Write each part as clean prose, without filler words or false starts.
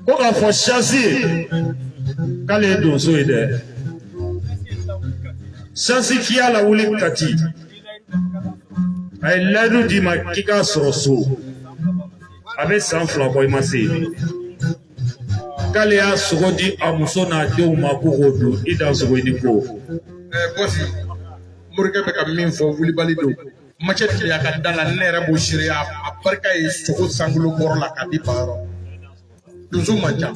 Ko k'a fɔ chance ye k'ale ye donso ye dɛ. Chance k'i y'a lawuli Kati, a ye layidu d'i ma k'i k'a sɔrɔ so, a bɛ san 2 bɔ i ma se. K'ale y'a sogo di a muso n'a denw ma k'u k'o dun. I dansogo, i ni ko. Bɔsi, morikɛ bɛ ka min fɔ, wulibali don. Macɛ tileya ka da la, ne yɛrɛ b'o seereya. A barika ye sogo sankolo bɔrɔ la k'a di bayɔrɔ donso man ca.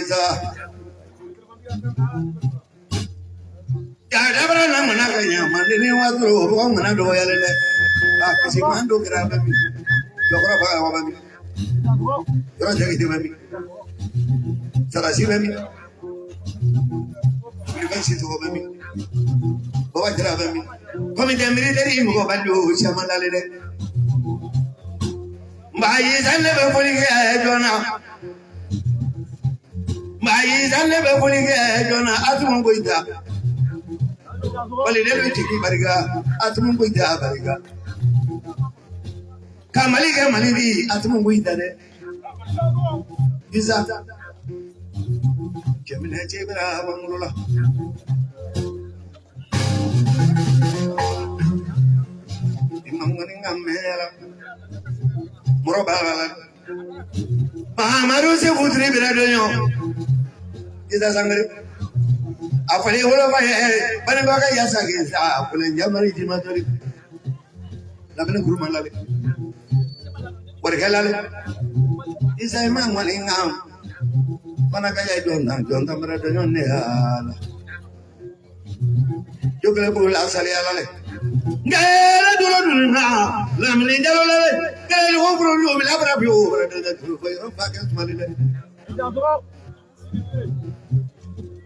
Isa. Ya dabara na mana ka ɲa manden ni waaturo o bɔgɔ ŋana dɔgɔyalen dɛ. A kisi man do kɛra bɛ min. Jɔkɔrɔ faga wa bɛ min. Yɔrɔ jagite bɛ min. Sarasi bɛ min. Wulifɛn si tɔgɔ bɛ min. Baba jara bɛ min. Comité militaire mɔgɔ ba don caman lalen dɛ. Mbayi san ne bɛ foli kɛ joona. Mbayi san ne bɛ foli kɛ joona Asumu Goyita. Wali ne bɛ jigi barika Asumu Goyita barika. Ka Mali kɛ Mali di Asumu Goyita dɛ. Isa. Cɛminɛ cɛ bɛra b'an la. Imamuni ka mɛn mɔrɔ b'a la. Mahamadu Seku Ture bɛra dɔn Isa Sangare. A fɔli wolofa ye bangebaa ka yasa k'i sa a fɔlen jamari jima tori. Lamini kuruma lale. Warikɛ lale. Isa ima ŋɔni ŋam. Fana ka ya jɔn na jɔn tamara dɔn ne ala. Jokele bolo la sali ala le. Ngele duro duro na lamini jalo lale. Ngele wo bro lu mi la bra bi o bra de duro fo yo fa ke sumali le.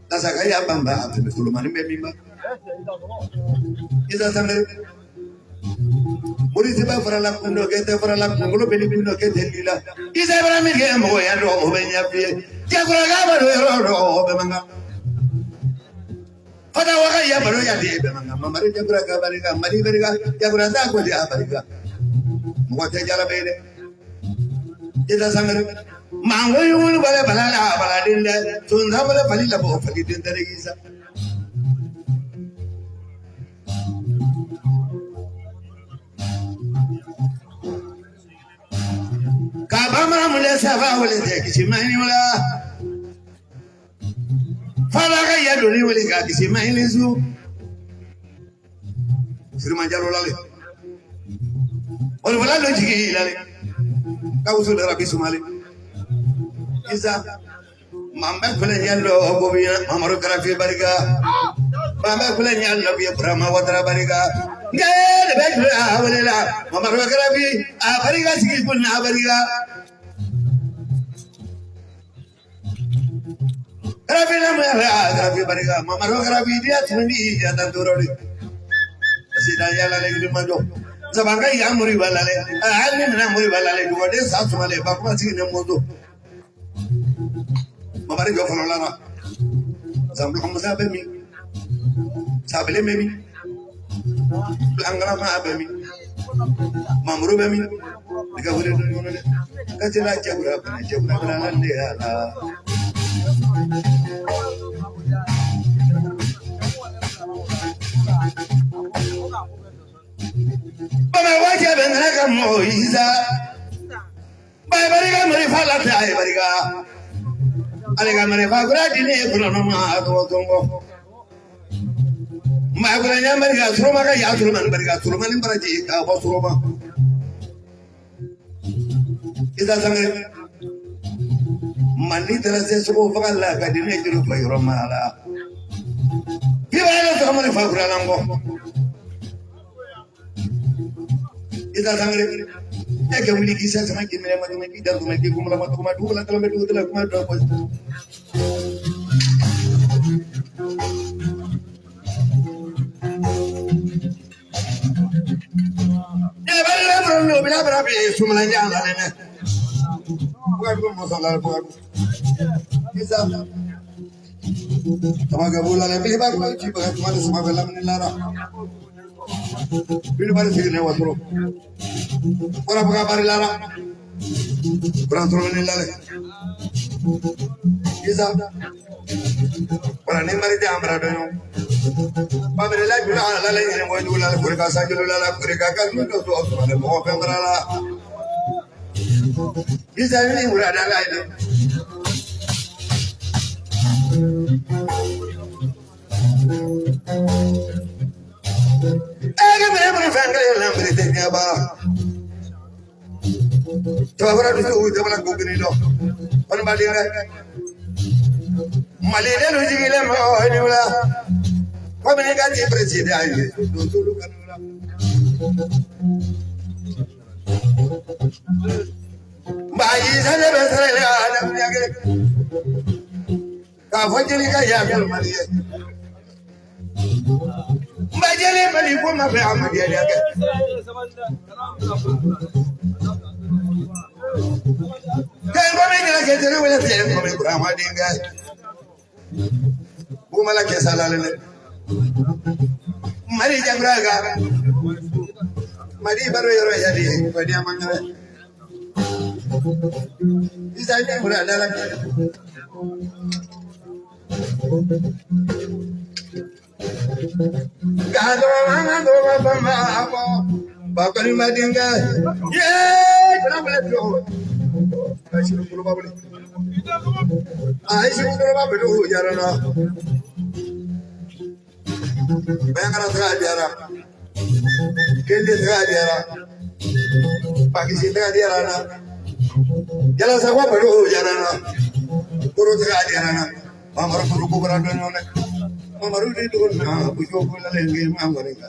Lasaka ya bamba afi solomani bɛ min ba. Isa Sangare. Polisi b'a fara la kun dɔ kɛ tɛ fara la kunkolo bɛ ni min dɔ kɛ tɛ li la. Isa bara min kɛ mɔgɔ ya dɔn o bɛ ɲɛ f'i ye. Cɛkɔrɔba b'a dɔn yɔrɔ dɔn o bɛ man kan. Fata waka ya baro ya di bɛ man kan. Mamari jakura ka barika Mali barika jakura ta ko di a barika. Mɔgɔ tɛ jala bɛ ye dɛ. Isa Sangare. Mango yungulu bala bala la bala den dɛ. Sunza bala fali la bɔ fali den tɛ dɛ Isa. Ka bamanan mun saba wele tɛ kisi maɲini wala. Fala ka ya doni wele ka kisi maɲini su. Sirima jalo lale. Wala wala lo jigi lale. Ka usul rabi sumale. Isa mambe kule nyalo gobiya Mamadu Karafi barika. Mambe kule nyalo bi Burama Watara barika. Ngele be kule awele la Mamadu Karafi a barika sigi kunna barika. Karafi na mu ya Karafi barika Mamadu Karafi dia tundi ya tandurori. Asida ya la le majo. Zabanga ya muri balale. Ali na muri balale duwade sa sumale ba kuma sigi ne mozo. Mamari jɔ fɔlɔ la Zanbulo musa bɛ min Sabele bɛ min Angalama bɛ min Mamuru bɛ min i ka wele dɔn ɲɔgɔn dɛ ka tela cɛwura fana cɛwura fana la ne y'a la. Bamakɔ cɛ bɛ nana ka mɔgɔ Isa bayi barika marifa la tɛ a ye barika. Ale ka marifa kura di ne kɔnɔ ma tɔgɔ tɔngɔ. Maa kura ɲa barika suroma ka ya suroma ni barika suroma ni baraji ka bɔ suroma. Isa Sangare. Mali taara se sogo faga la ka di ne juru fɔ yɔrɔ ma la. Bi b'a yɛrɛ sɔrɔ marifa kura la n kɔ. Isa Sangare. E ka wuli k'i sa sama k'i minɛ ma tuma k'i dan tuma k'i kumala ma tuma dugu la tuma dugu la kuma dɔ bɔ. Ne bɛ le bolo lo bila bara bi sumala jan la dɛ. Buka mɔsɔn la buka. Isa. Tama ka bula la bi ba ko ci ba tuma de sama bela min la la. Bi bari sigi ne wasoro. Ora buka bari la la. Bra toro ni la le. Isa. Ora ni mari de amra do yo. Babere la bi la la la ni mo ju la ko ka sa ju la la ko ka ka ju do so so le mo fe mara la. Isa ni mura da la ile. Ega mere mere fangale la mere te nya ba. Tabara du su tabara ko gni do. On ba dinga. Malidenw jigilen bɛ o la komi ka di président ye donsolu ka la. Bayi sane bɛ sɛrɛ la adamadenya kɛ k'a fɔ jeli ka yafa Mali ye. N ba jeli Mali ko ma fɛ a ma diya kɛ. Kɛ ko min kɛra kɛ jeli wele fɛ ko min Burama denkɛ. Bugumala kɛ sa la dɛ. Mali jabira ka Mali baro yɔrɔ yali Mali a man kɛnɛ. Isa ni bura la la. Bakari denkɛ. Ye jara wele do. Asiru kuluba wele. Asiru kuluba wele o jara na. Bayangara taga diyara. Kende taga diyara. Pakisi taga diyara na. Jalasa ko bado o jara na. Koro taga diyara na. Mamaro kuru ko bara do nyone. Mamaro di do na bujo ko la lenge mangore ka.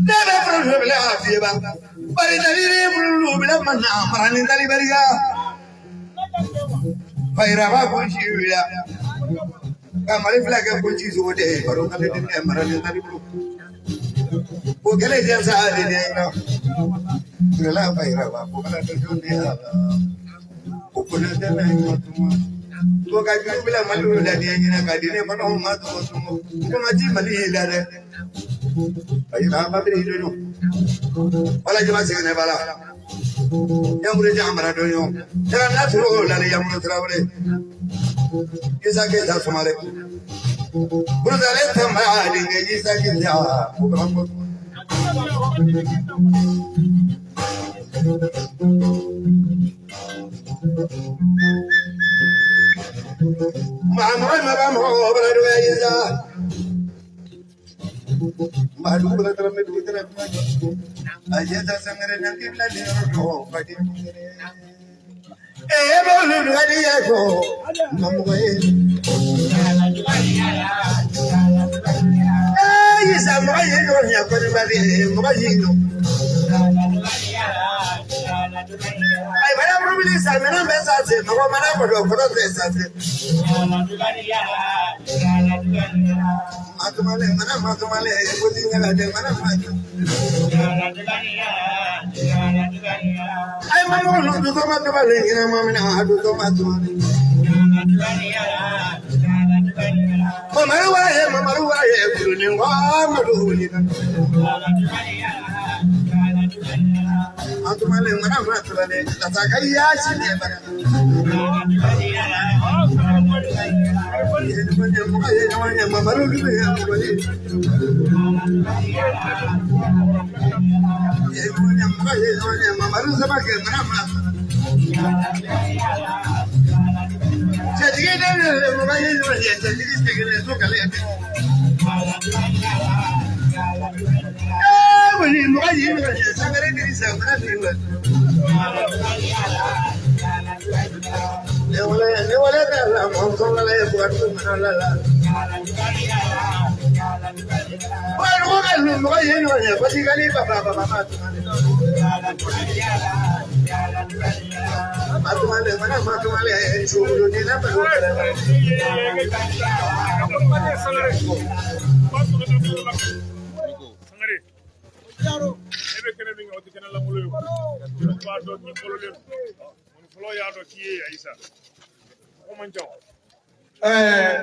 Ne bɛ furu bila fiye ba. Bari dalili bulu bila mana marani dali bariga. Fayiraba kunsi wila. Ka Mali fila kɛ kunsi sogo de baro kale den ne marani dali bulu. Ko kɛlɛ jɛ sa de ne na. Kɛlɛ fayiraba ko kala to jɔn de ala. Ko ko ne tɛ ne ma tuma. Ko ka jugu bila Mali la diɲɛ ɲinɛ ka di ne kɔnɔ ma tɔgɔ tuma. Ko ma ti Mali la dɛ. Ayi ba ba biri do. Wala jama segin bala. Yamuru jamara do yo. Tara na turo la le yamuru traore. Isa ke ta somale. Burudale tamba dinge isa ke ta. Ma ma ma ba mo bra do isa. Ma du bra tra me du tra. Ajeta sangare nanti bla le ro ka di. E bo lu ga di ya ko. Mamu ko e. Eh isa mo ye no ya ko ni ba di mo ba yi no. Ay bala buru sa mena be sa se mo mana ko do ko do sa se. Matumale mana matumale ko di ngala de mana matu. Ay mamu no do to matumale ina mamina do to matumale. Mamaru wa ye mamaru wa ye kuru ni wa madu ni. Matumale mana matumale tatakaya shi ne bara.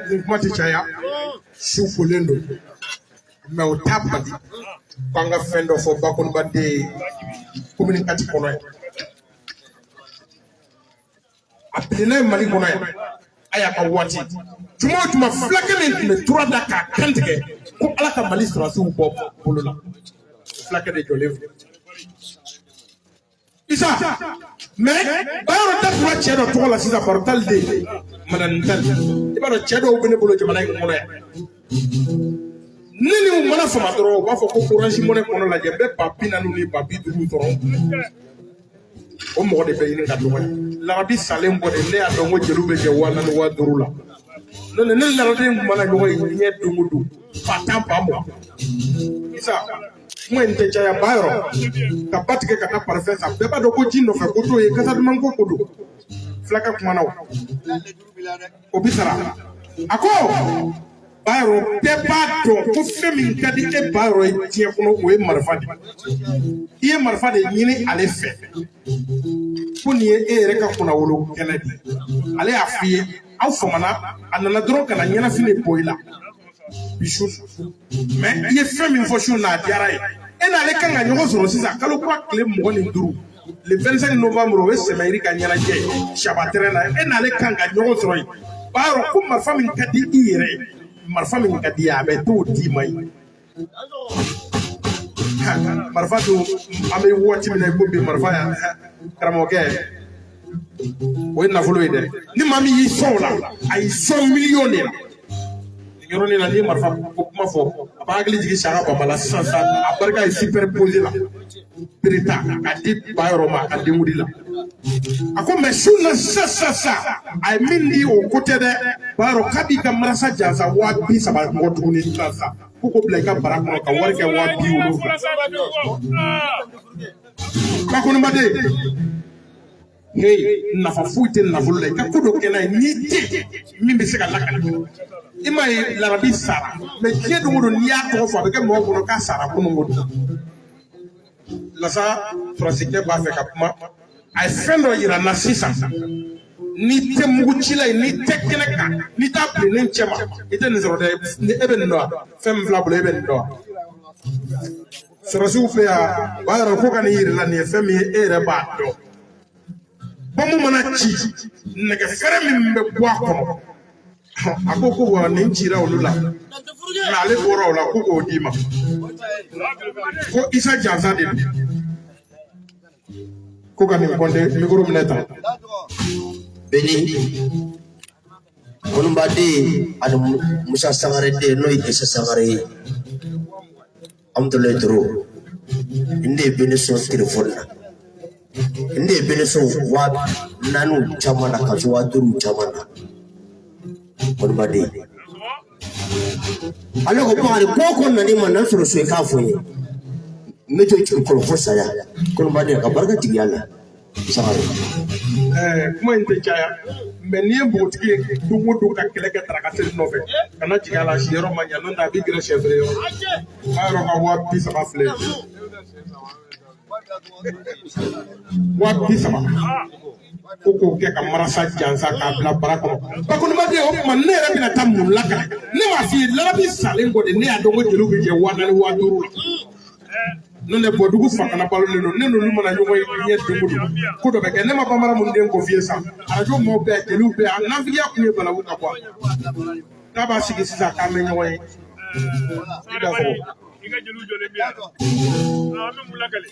Nin kuma tɛ caya, su kolen don, mɛ o t'a bali k'an ka fɛn dɔ fɔ Bakonoba den commune 4 kɔnɔ yan. A bilenna ye Mali kɔnɔ yan, a y'a ka waati juma o juma fulakɛ min tun bɛ tura da k'a kan tigɛ ko Ala ka Mali sɔrɔdasiw bɔ bolo la, o fulakɛ de jɔlen filɛ. Isa, mais Bayɔrɔ da tura cɛ dɔ tɔgɔ la sisan Barotali de Madani Tali. I b'a dɔn cɛ dɔw bɛ ne bolo jamana in kɔnɔ yan. Ne ni mana fama dɔrɔn u b'a fɔ ko Orange Money kɔnɔ lajɛ n bɛ 40 000 ni 50 000 sɔrɔ o mɔgɔ de bɛ ɲini ka dɔgɔya. Larabi salen kɔ de, ne y'a dɔn ko jeliw bɛ jɛ 4000 5000 la. N'o tɛ ne ni larabi tun mana ɲɔgɔn ye diɲɛ don o don, 10 000 20,000. Isa, kuma in tɛ caya ba yɔrɔ ka ba tigɛ ka taa parfum san. Bɛɛ b'a dɔn ko ji nɔfɛ ko t'o ye, kasa duman ko ko don. Fulakɛ kumana o, o bi sara. A ko ba yɔrɔ, bɛɛ b'a dɔn ko fɛn min ka di e ba yɔrɔ ye diɲɛ kɔnɔ, o ye marifa de ye. I ye marifa de ɲini ale fɛ ko nin ye e yɛrɛ ka kunnawolo kɛnɛ de ye. Ale y'a f'i ye, aw famana, a nana dɔrɔn ka na ɲɛnafin de bɔ i la bi su. Mɛ i ye fɛn min fɔ su na, a diyara ye. E n'ale kan ka ɲɔgɔn sɔrɔ sisan kalo kura tile 25, le 25 novembre, o ye sɛmɛyiri ka ɲɛnajɛ ye saba tɛrɛn na. E n'ale kan ka ɲɔgɔn sɔrɔ yen. Ba yɔrɔ ko marifa min ka di i yɛrɛ ye, marifa min ka di ye, a bɛ t'o d'i ma yen. Marifa dun, an bɛ waati min na i ko bi, marifa karamɔgɔkɛ, o ye nafolo ye dɛ. Ni maa min y'i sɔn o la, a y'i sɔn miliyɔn de la. Nin yɔrɔnin na, n'i ye marifa ko kuma fɔ, a b'a hakili jigin Saka Bamba la sisan sisan. A barika ye superposé la bereta ka di ba yɔrɔ ma a ka denkundi la. A ko mɛ su na sisan sisan sisan, a ye min di, o ko tɛ dɛ. Ba yɔrɔ k'a b'i ka marasa jansa 30 000 bɔ tuguni sisan sisan, ko k'o bila i ka bara kɔnɔ ka wari kɛ 70 000. Bakonibaden, hey, nafa foyi tɛ nafolo la. I ka ko dɔ kɛ n'a ye n'i tɛ min bɛ se ka lakali. I m'a ye, larabi sara mɛ diɲɛ don o don, n'i y'a tɔgɔ fɔ, a bɛ kɛ mɔgɔw kɔnɔ k'a sara kunun ko don. Lasa sɔrɔsikɛ b'a fɛ ka kuma, a ye fɛn dɔ yira n na sisan. N'i tɛ mugucila ye, n'i tɛ kɛnɛ kan, n'i t'a bilennen cɛ ma, i tɛ nin sɔrɔ dɛ. Ni e bɛ nin dɔn wa? Fɛn min filɛ a bolo, e bɛ nin dɔn wa? Sɔrɔsiw fɛ yan, o b'a yɔrɔ ko ka nin yir'i la. Nin ye fɛn min ye, e yɛrɛ b'a dɔn. Bɔnbu mana ci, nɛgɛ fɛrɛ min bɛ bɔ a kɔnɔ, a ko ko wa nin cira olu la mɛ, ale bɔra o la ko k'o d'i ma ko Isa Jansa de don ko ka nin kɔnte micro minɛ tan. Beni Kɔnibaden ani Musa Sangare den, n'o ye Isa Sangare ye, Amudulayi Toro, n de ye Beni sɔn telefɔni na, n de ye Beni sɔn 4000 caman na ka se 5000 caman na. Kɔnibaden, ale ko Bakari ko o ko nan'i ma na sɔrɔ so, i k'a fɔ n ye, n bɛ to jigi kɔrɔ fo saya. Kɔnibaden ka barika jigiya la, Sangare. Kuma in tɛ caya mɛ, n'i ye npogotigi ye don o don ka kɛlɛ kɛ daraka seli nɔfɛ, kana jigin a la, siyɔrɔ ma ɲa, n'o tɛ a b'i gɛrɛ sɛ feere yɔrɔ la. A yɔrɔ ka 30 000 filɛ, 30 000, ko k'o kɛ ka marasa jansa k'a bila bara kɔnɔ. Bakonibaden, o tuma ne yɛrɛ bɛna taa mun lakale? Ne m'a f'i ye, larabi salen kɔ de, ne y'a dɔn ko jeliw bɛ jɛ 4000 5000 la. N'o tɛ, bɔdugu fakana balolen don. Ne n'olu mana ɲɔgɔn ye diɲɛ don o don, ko dɔ bɛ kɛ. Ne ma bambara mun den ko f'i ye sisan, arajo mɔgɔw bɛɛ, jeliw bɛɛ, a nafigiya kun ye balawu ka bɔ a k'a b'a sigi sisan k'an bɛ ɲɔgɔn ye. I k'a fɔ. I ka jeliw jɔlen bɛ yan, an bɛ mun lakale?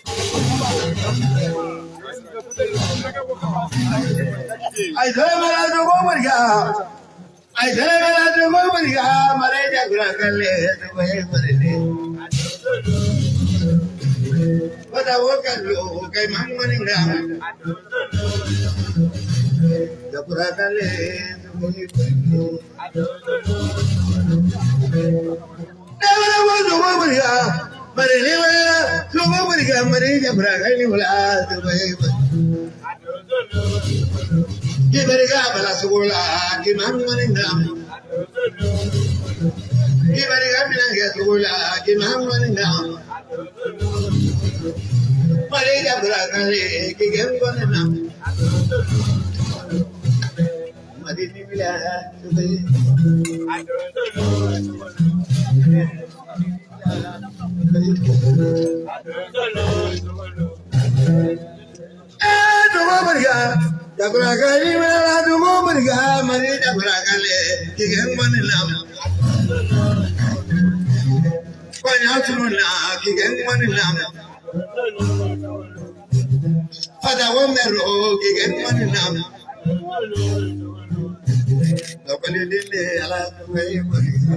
Ay dole dogo murga, ay dole dogo murga, mare jagra kalle dogo mare. Wada wokallo kay manganinga. Jagra kalle dogo mare. Dole dogo murga, mare le dogo murga, mare jagra kalle wala dogo mare. Kibariga bala sugola ki manganinga. Kibariga minanga sugola ki manganinga. Mare jagra kalle ki gengonena. Mare bila dogo. Dogo murga, jagra kalle wala dogo murga, mare jagra kalle ki gengonena. Kwanya tununa ki gengonena. Fada womero ki gengonena. Lokolilile ala dogo murga.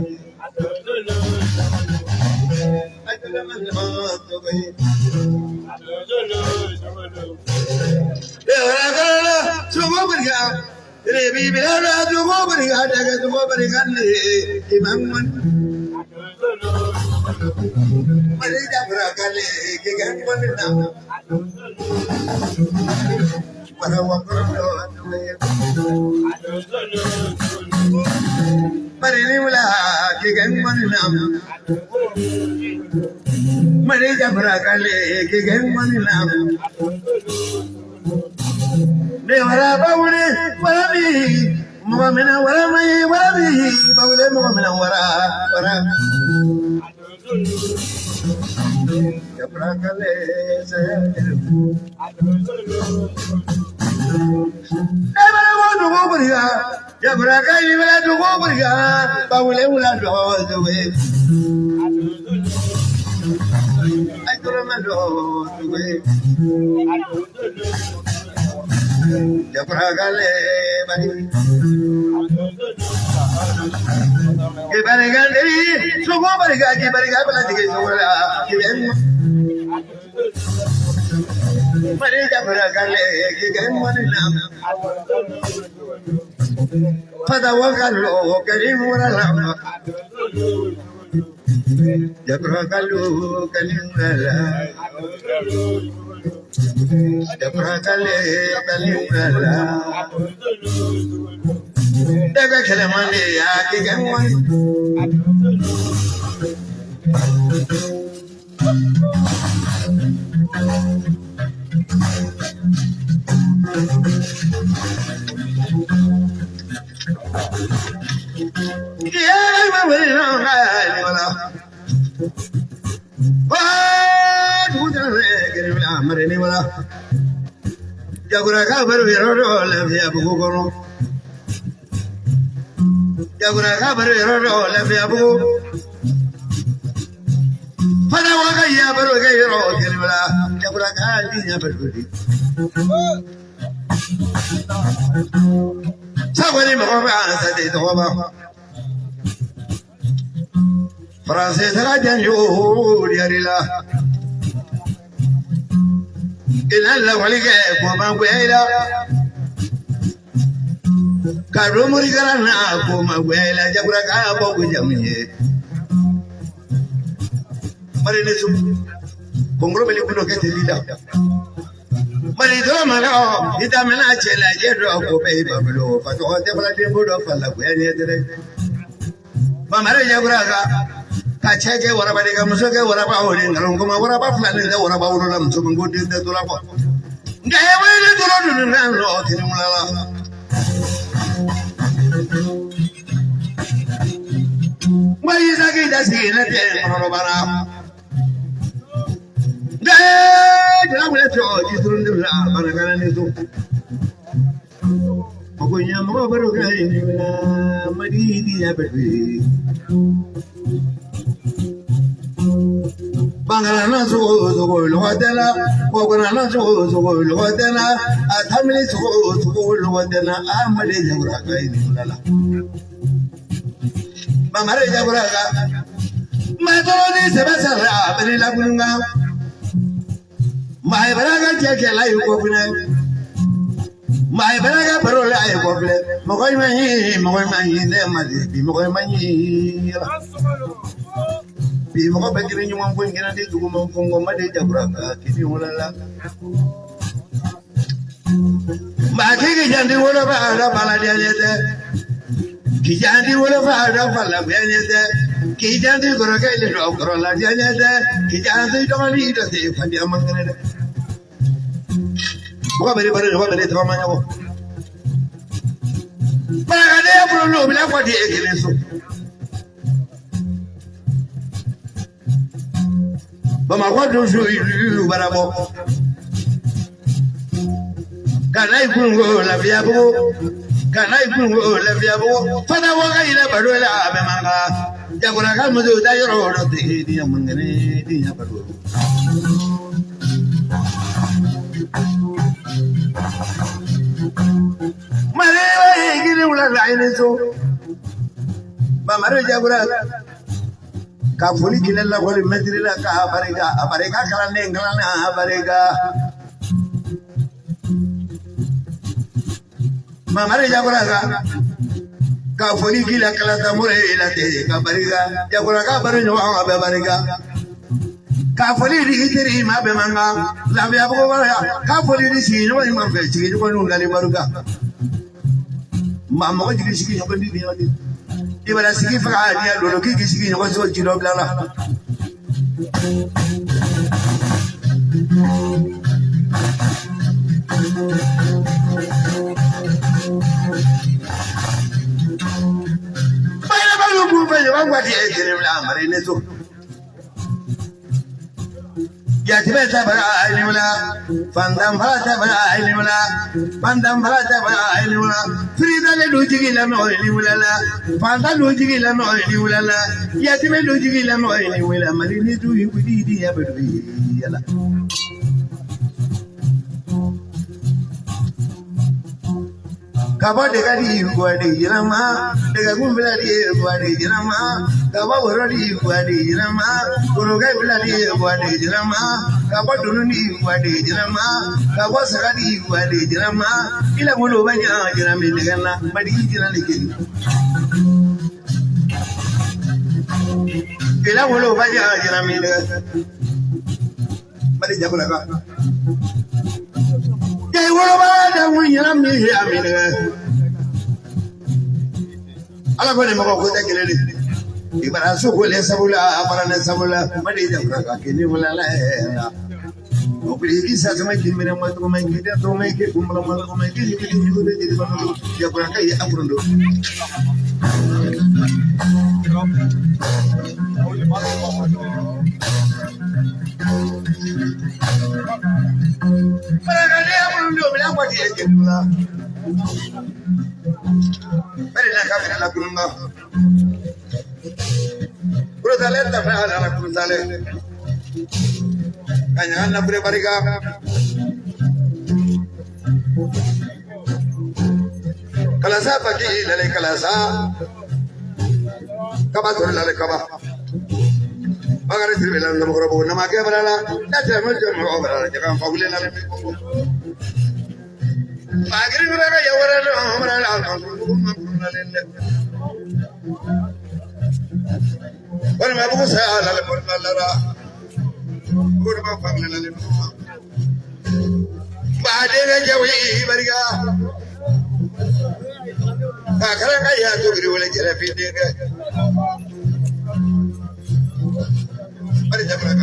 Ka foli k'i la lakɔli mɛtiri la k'a barika a barika kalanden kalanna a barika. Mamari Jakuraka ka foli k'i la kalatamure la ten ka barika Jakuraka baro ɲɔgɔn a bɛ barika. Ka foli di i teri ma bɛɛ man kan Lafiyabugu kɔnɔ yan ka foli di sigiɲɔgɔn ɲuman fɛ sigiɲɔgɔn n'u lali barika. Maa mɔgɔ jigi sigiɲɔgɔn di ni ɲɔgɔn cɛ. I bɛna sigi faga a diya don k'i k'i sigi ɲɔgɔn so ji dɔ bila la. Bayɛlɛbaliw b'u fɛ ɲɔgɔn gwaji ye kelen bila mari ne so. Yatimɛ tɛ bara ayiwula fantan fara tɛ bara ayiwula fantan fara tɛ bara ayiwula firitalen dun jigi la mɔgɔ ni wula la fantan dun jigi la mɔgɔ ni wula la yatimɛ dun jigi la mɔgɔ ni wula mali ni du yi kudi di ya bɛ du yala. Kaba de ka di guwa de ɲɛnama dɛgɛ kun fila di guwa de ɲɛnama kaba woro di guwa de ɲɛnama korokɛ fila di guwa de ɲɛnama kaba dunu di guwa de ɲɛnama kaba saga di guwa de ɲɛnama i la wolo bɛ ɲa jira min nɛgɛ la mali jira ni kelen i la wolo bɛ ɲa jira min nɛgɛ mali jagola kan. Jai woloba da mun ɲɛna min ye a minɛ. Ala ko ne mɔgɔ ko tɛ kelen de. I bara so ko le sabula a bara ne sabula mali jagola ka kɛ ni wala la. O kuli ki sa sama ki mere ma to ma ki da to ma ki kumla ma to ma ki ki ki ko de de ba jagola ka ye abundo. Barakaden abundo bila ko ti ke dula. Bari na ka la kurunga. Kurutale ta fa ala kurutale. Kanya na pure barika. Kalasa paki lale kalasa. Kaba tor lale kaba. Bagare sirbe la ndam korobo na ma ke barala na te mo mo barala jaga fa wule na le bagare ni bara ya wara no barala na ko ma na le le wala ma bu sa la le bol la ra ko ma fa na le ba de ga jawi bariga ka kara ka ya to gri wala jere fi de ga Mari jagola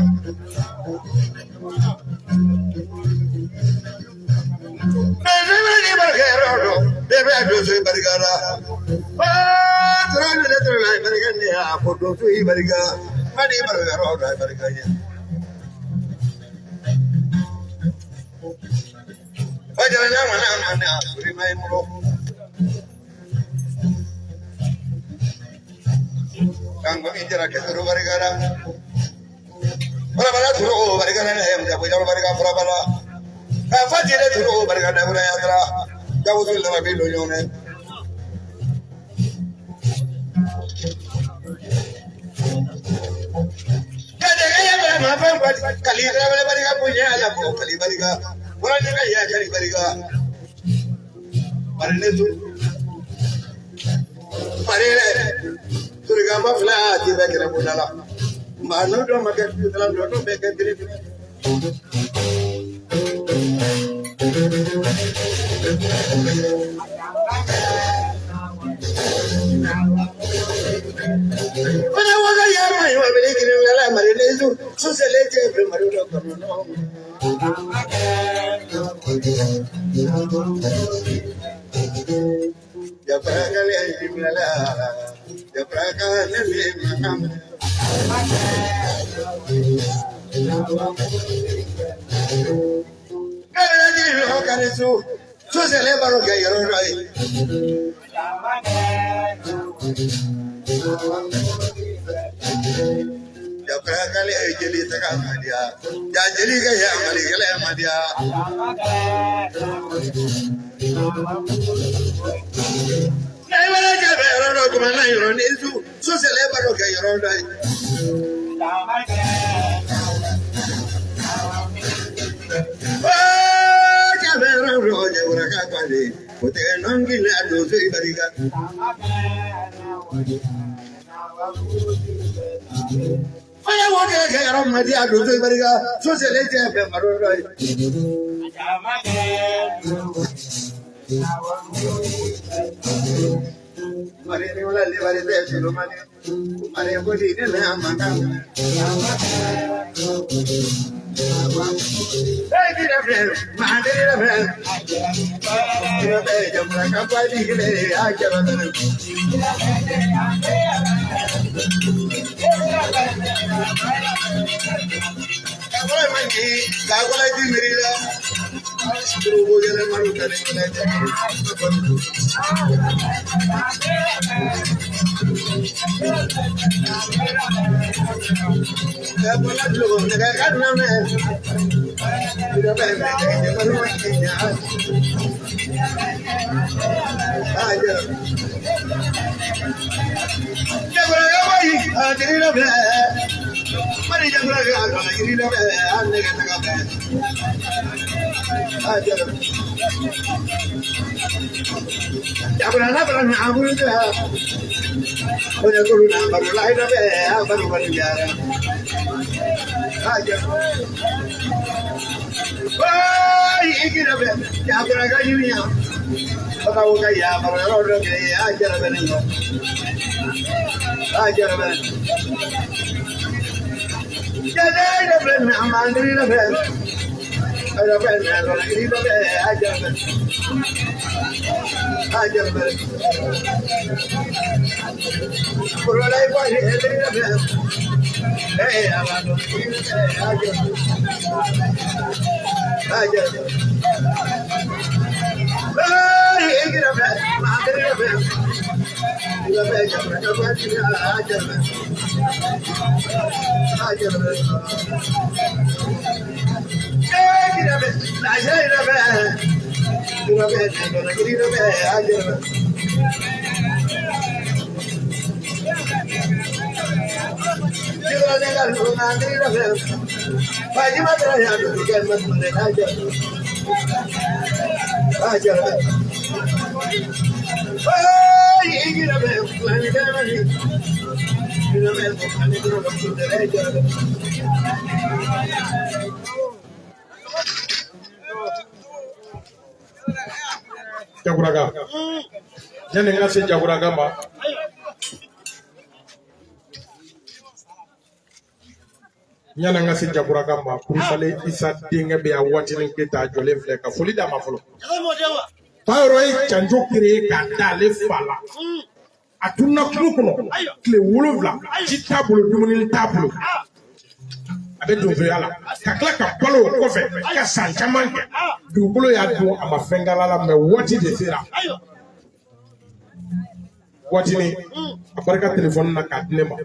Jaguraga yani n ka se Jaguraga ma, yani n ka se Jaguraga ma, Kurusale Isa denkɛ bɛ yan waatinin kɛ ta jɔlen filɛ ka foli d'a ma fɔlɔ. Tayɔrɔ ye janjo créé k'a da ale fa la. A tununa kungo kɔnɔ tile 7, ji t'a bolo, dumuni t'a bolo. A bɛ donsoya la ka tila ka balo o kɔfɛ ka san caman kɛ. Dugukolo y'a dun, a ma fɛn k'a la, mɛ waati de sera. Waatinin a barika telefɔni na k'a di ne ma.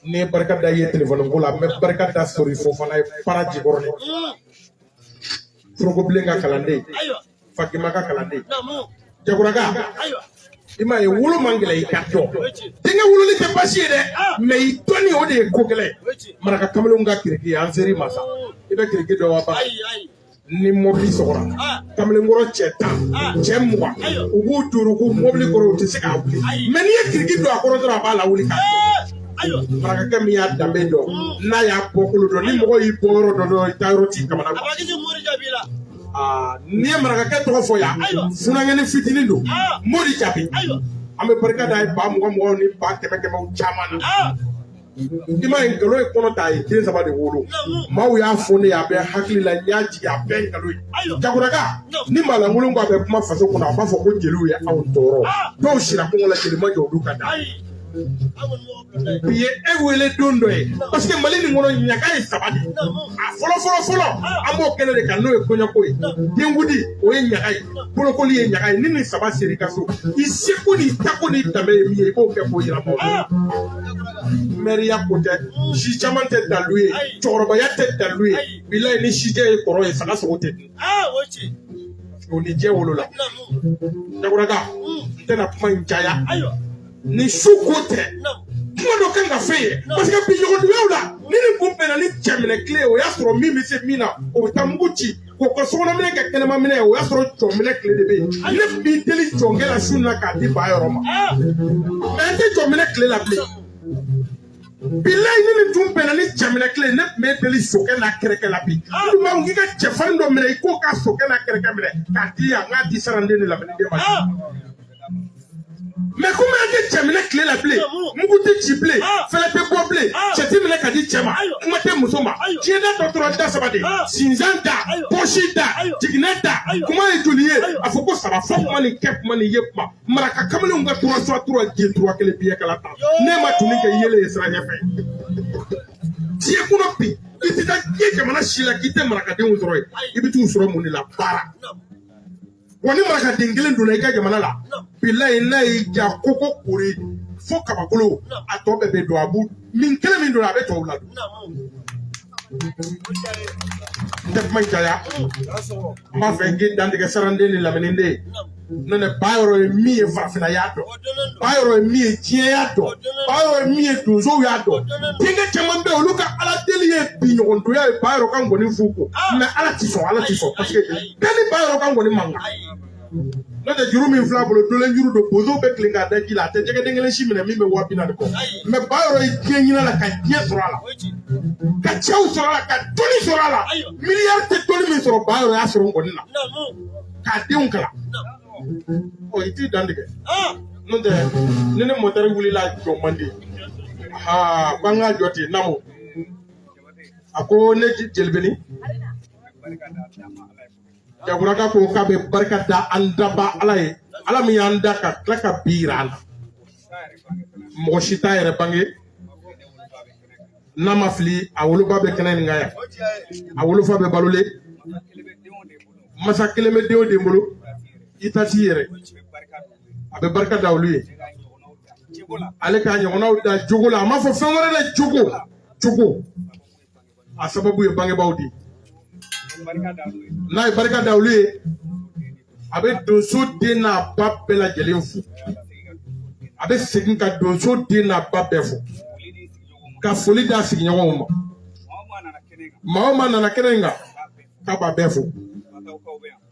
N'i ye barika da i ye telefɔni ko la, n bɛ barika da Sori Fofana ye para Jikɔrɔni. Forokobilen ka kalanden, Fakima ka kalanden. Jaguraga, i m'a ye wolo man gɛlɛn i ka dɔn. Denkɛ wololi tɛ baasi ye dɛ, mɛ i dɔnni o de ye ko gɛlɛn. Maraka kamalenw ka kiriki an ser'i ma sa. I bɛ kiriki dɔn wa ba? Ni mɔbili sɔgɔra, kamalenkɔrɔ cɛ 10, cɛ 20, u b'u duuru mɔbili kɔrɔ, u tɛ se k'a wuli. Mɛ n'i ye kiriki don a kɔrɔ dɔrɔn, a b'a lawuli k'a jɔ. Marakakɛ min y'a danbe dɔn, n'a y'a bɔkolo dɔn, ni mɔgɔ y'i bɔ yɔrɔ dɔ dɔrɔn, i taa yɔrɔ t'i kamana gan. N'i ye marakakɛ tɔgɔ fɔ yan, funankɛnin fitinin don, Mori Jaabi. An bɛ barika da ye 20,000 20 ni 100,000 100 caman na. I m'a ye nkalon ye kɔnɔ ta, a ye den 3 de wolo. Maaw y'a fɔ ne ye, a bɛ hakili la, n y'a jigin, a bɛɛ nkalon ye. Jaguraga, ni maa lankolon ko a bɛ kuma faso kɔnɔ, a b'a fɔ ko jeliw ye anw tɔɔrɔ. Dɔw sira kɔngɔ la, jeli ma jɔ olu ka da. Bi ye e wele don dɔ ye, parce que Mali nin kɔnɔ ɲaga ye 3 de ye. A fɔlɔ fɔlɔ fɔlɔ, an b'o kɛnɛ de kan, n'o ye kɔɲɔko ye, denkudi o ye ɲaga ye, bolokoli ye ɲaga ye. Ni nin 3 ser'i ka so, i seko n'i tako n'i danbe ye min ye, i b'o kɛ k'o yira maaw la. Mɛriya ko tɛ, si caman tɛ dalu ye, cɛkɔrɔbaya tɛ dalu ye. Bilayi, ni sijɛ ye kɔrɔ ye, saga sogo tɛ dun. O ni jɛ wolola. Jaguraga, n tɛna kuma in caya. Ni su ko tɛ, Kuma dɔ kan ka f'e ye parce que bi ɲɔgɔnduguyaw la, ni nin kun bɛnna ni cɛminɛ tile ye, o y'a sɔrɔ min bɛ se min na, o bɛ taa mugu ci k'o ka sokɔnɔminɛ kɛ kɛnɛmaminɛ ye. O y'a sɔrɔ jɔnminɛ tile de bɛ yen. Ne tun b'i deli jɔnkɛ la su in na k'a di ba yɔrɔ ma, mais n tɛ jɔnminɛ tile la bilen. Bilayi, ni nin tun bɛnna ni cɛminɛ tile, ne tun bɛ deli sokɛ n'a kɛrɛkɛ la. Bi n tun b'a fɔ k'i ka cɛfarin dɔ minɛ, i k'o ka sokɛ n'a kɛrɛkɛ minɛ k'a di yan, n k'a di saranden ni lamɛniden ma. Mais komi an tɛ cɛminɛ tile la bilen, mugu tɛ ci bilen, fɛlɛ tɛ bɔ bilen, cɛ tɛ minɛ ka di cɛ ma, kuma tɛ muso ma. Diɲɛ da tɔ tora da saba de: sinzan da, pɔsi da, jiginɛ da. Kuma ye joli ye? A fɔ ko saba. Fɔ kuma ni kɛ kuma ni ye kuma. Maraka kamalenw ka tura suwa tura je tura kelen biyɛ kala tan. Ne ma tuni kɛ yelen ye sira ɲɛfɛ. Diɲɛ kɔnɔ bi, i tɛ taa diɲɛ jamana si la k'i tɛ marakadenw sɔrɔ yen. I bɛ t'u sɔrɔ mun de la? Baara. Wa ni marakaden kelen donna i ka jamana la, bilayi, n'a y'i ja koko kori fo kabakolo, a tɔ bɛɛ bɛ don. A b'u min kelen min donna, a bɛ tɔw ladon. N tɛ kuma in caya. N b'a fɛ k'i dantigɛ saranden ni lamɛniden. N'o tɛ, ba yɔrɔ ye min ye, farafinna y'a dɔn. Ba yɔrɔ ye min ye, diɲɛ y'a dɔn. Ba yɔrɔ ye min ye, donsow y'a dɔn. Denkɛ caman bɛ yen, olu ka ala deli ye bi ɲɔgɔndonya ye, ba yɔrɔ ka ngɔni f'u ko. Mais ala ti sɔn, ala ti sɔn, parce que bɛɛ ni ba yɔrɔ ka ngɔni man kan. N'o tɛ, juru min filɛ a bolo, dolen juru don. Bozow bɛ tilen k'a da ji la, a tɛ jɛgɛden kelen si minɛ min bɛ 20 000 kɔ. Mais ba yɔrɔ ye diɲɛ ɲin'a la, ka diɲɛ sɔrɔ a la, ka cɛw sɔrɔ a la, ka dɔnni sɔrɔ a la. Miliyari tɛ dɔnni min sɔrɔ, ba yɔrɔ y'a sɔrɔ ngɔni na k'a denw kalan. Ɔ, i t'i dan tigɛ. N'o tɛ, ni ne mɔtɛri wulila, jɔ man di. Aa, ko an k'a jɔ ten. Naamu, a ko ne jelibeni jakuraka ko k'a bɛ barika da an daba ala ye, ala min y'an da ka tila ka bi yira an na. Mɔgɔ si t'a yɛrɛ bange. N'a ma fili, a woloba bɛ kɛnɛ nin kan yan, a wolofa bɛ balolen. Masa kelen bɛ den o den bolo, i ta t'i yɛrɛ. A bɛ barika da olu ye, ale k'a ɲɔgɔnnaw da jogo la. A m'a fɔ fɛn wɛrɛ dɛ, jogo, jogo. A sababu ye bangebaaw de ye. N'a ye barika da olu ye, a bɛ donso den n'a ba bɛɛ lajɛlen fo. A bɛ segin ka donso den n'a ba bɛɛ fo, ka foli d'a sigiɲɔgɔnw ma. Maa o maa nana kɛnɛ in kan, k'a b'a bɛɛ fo.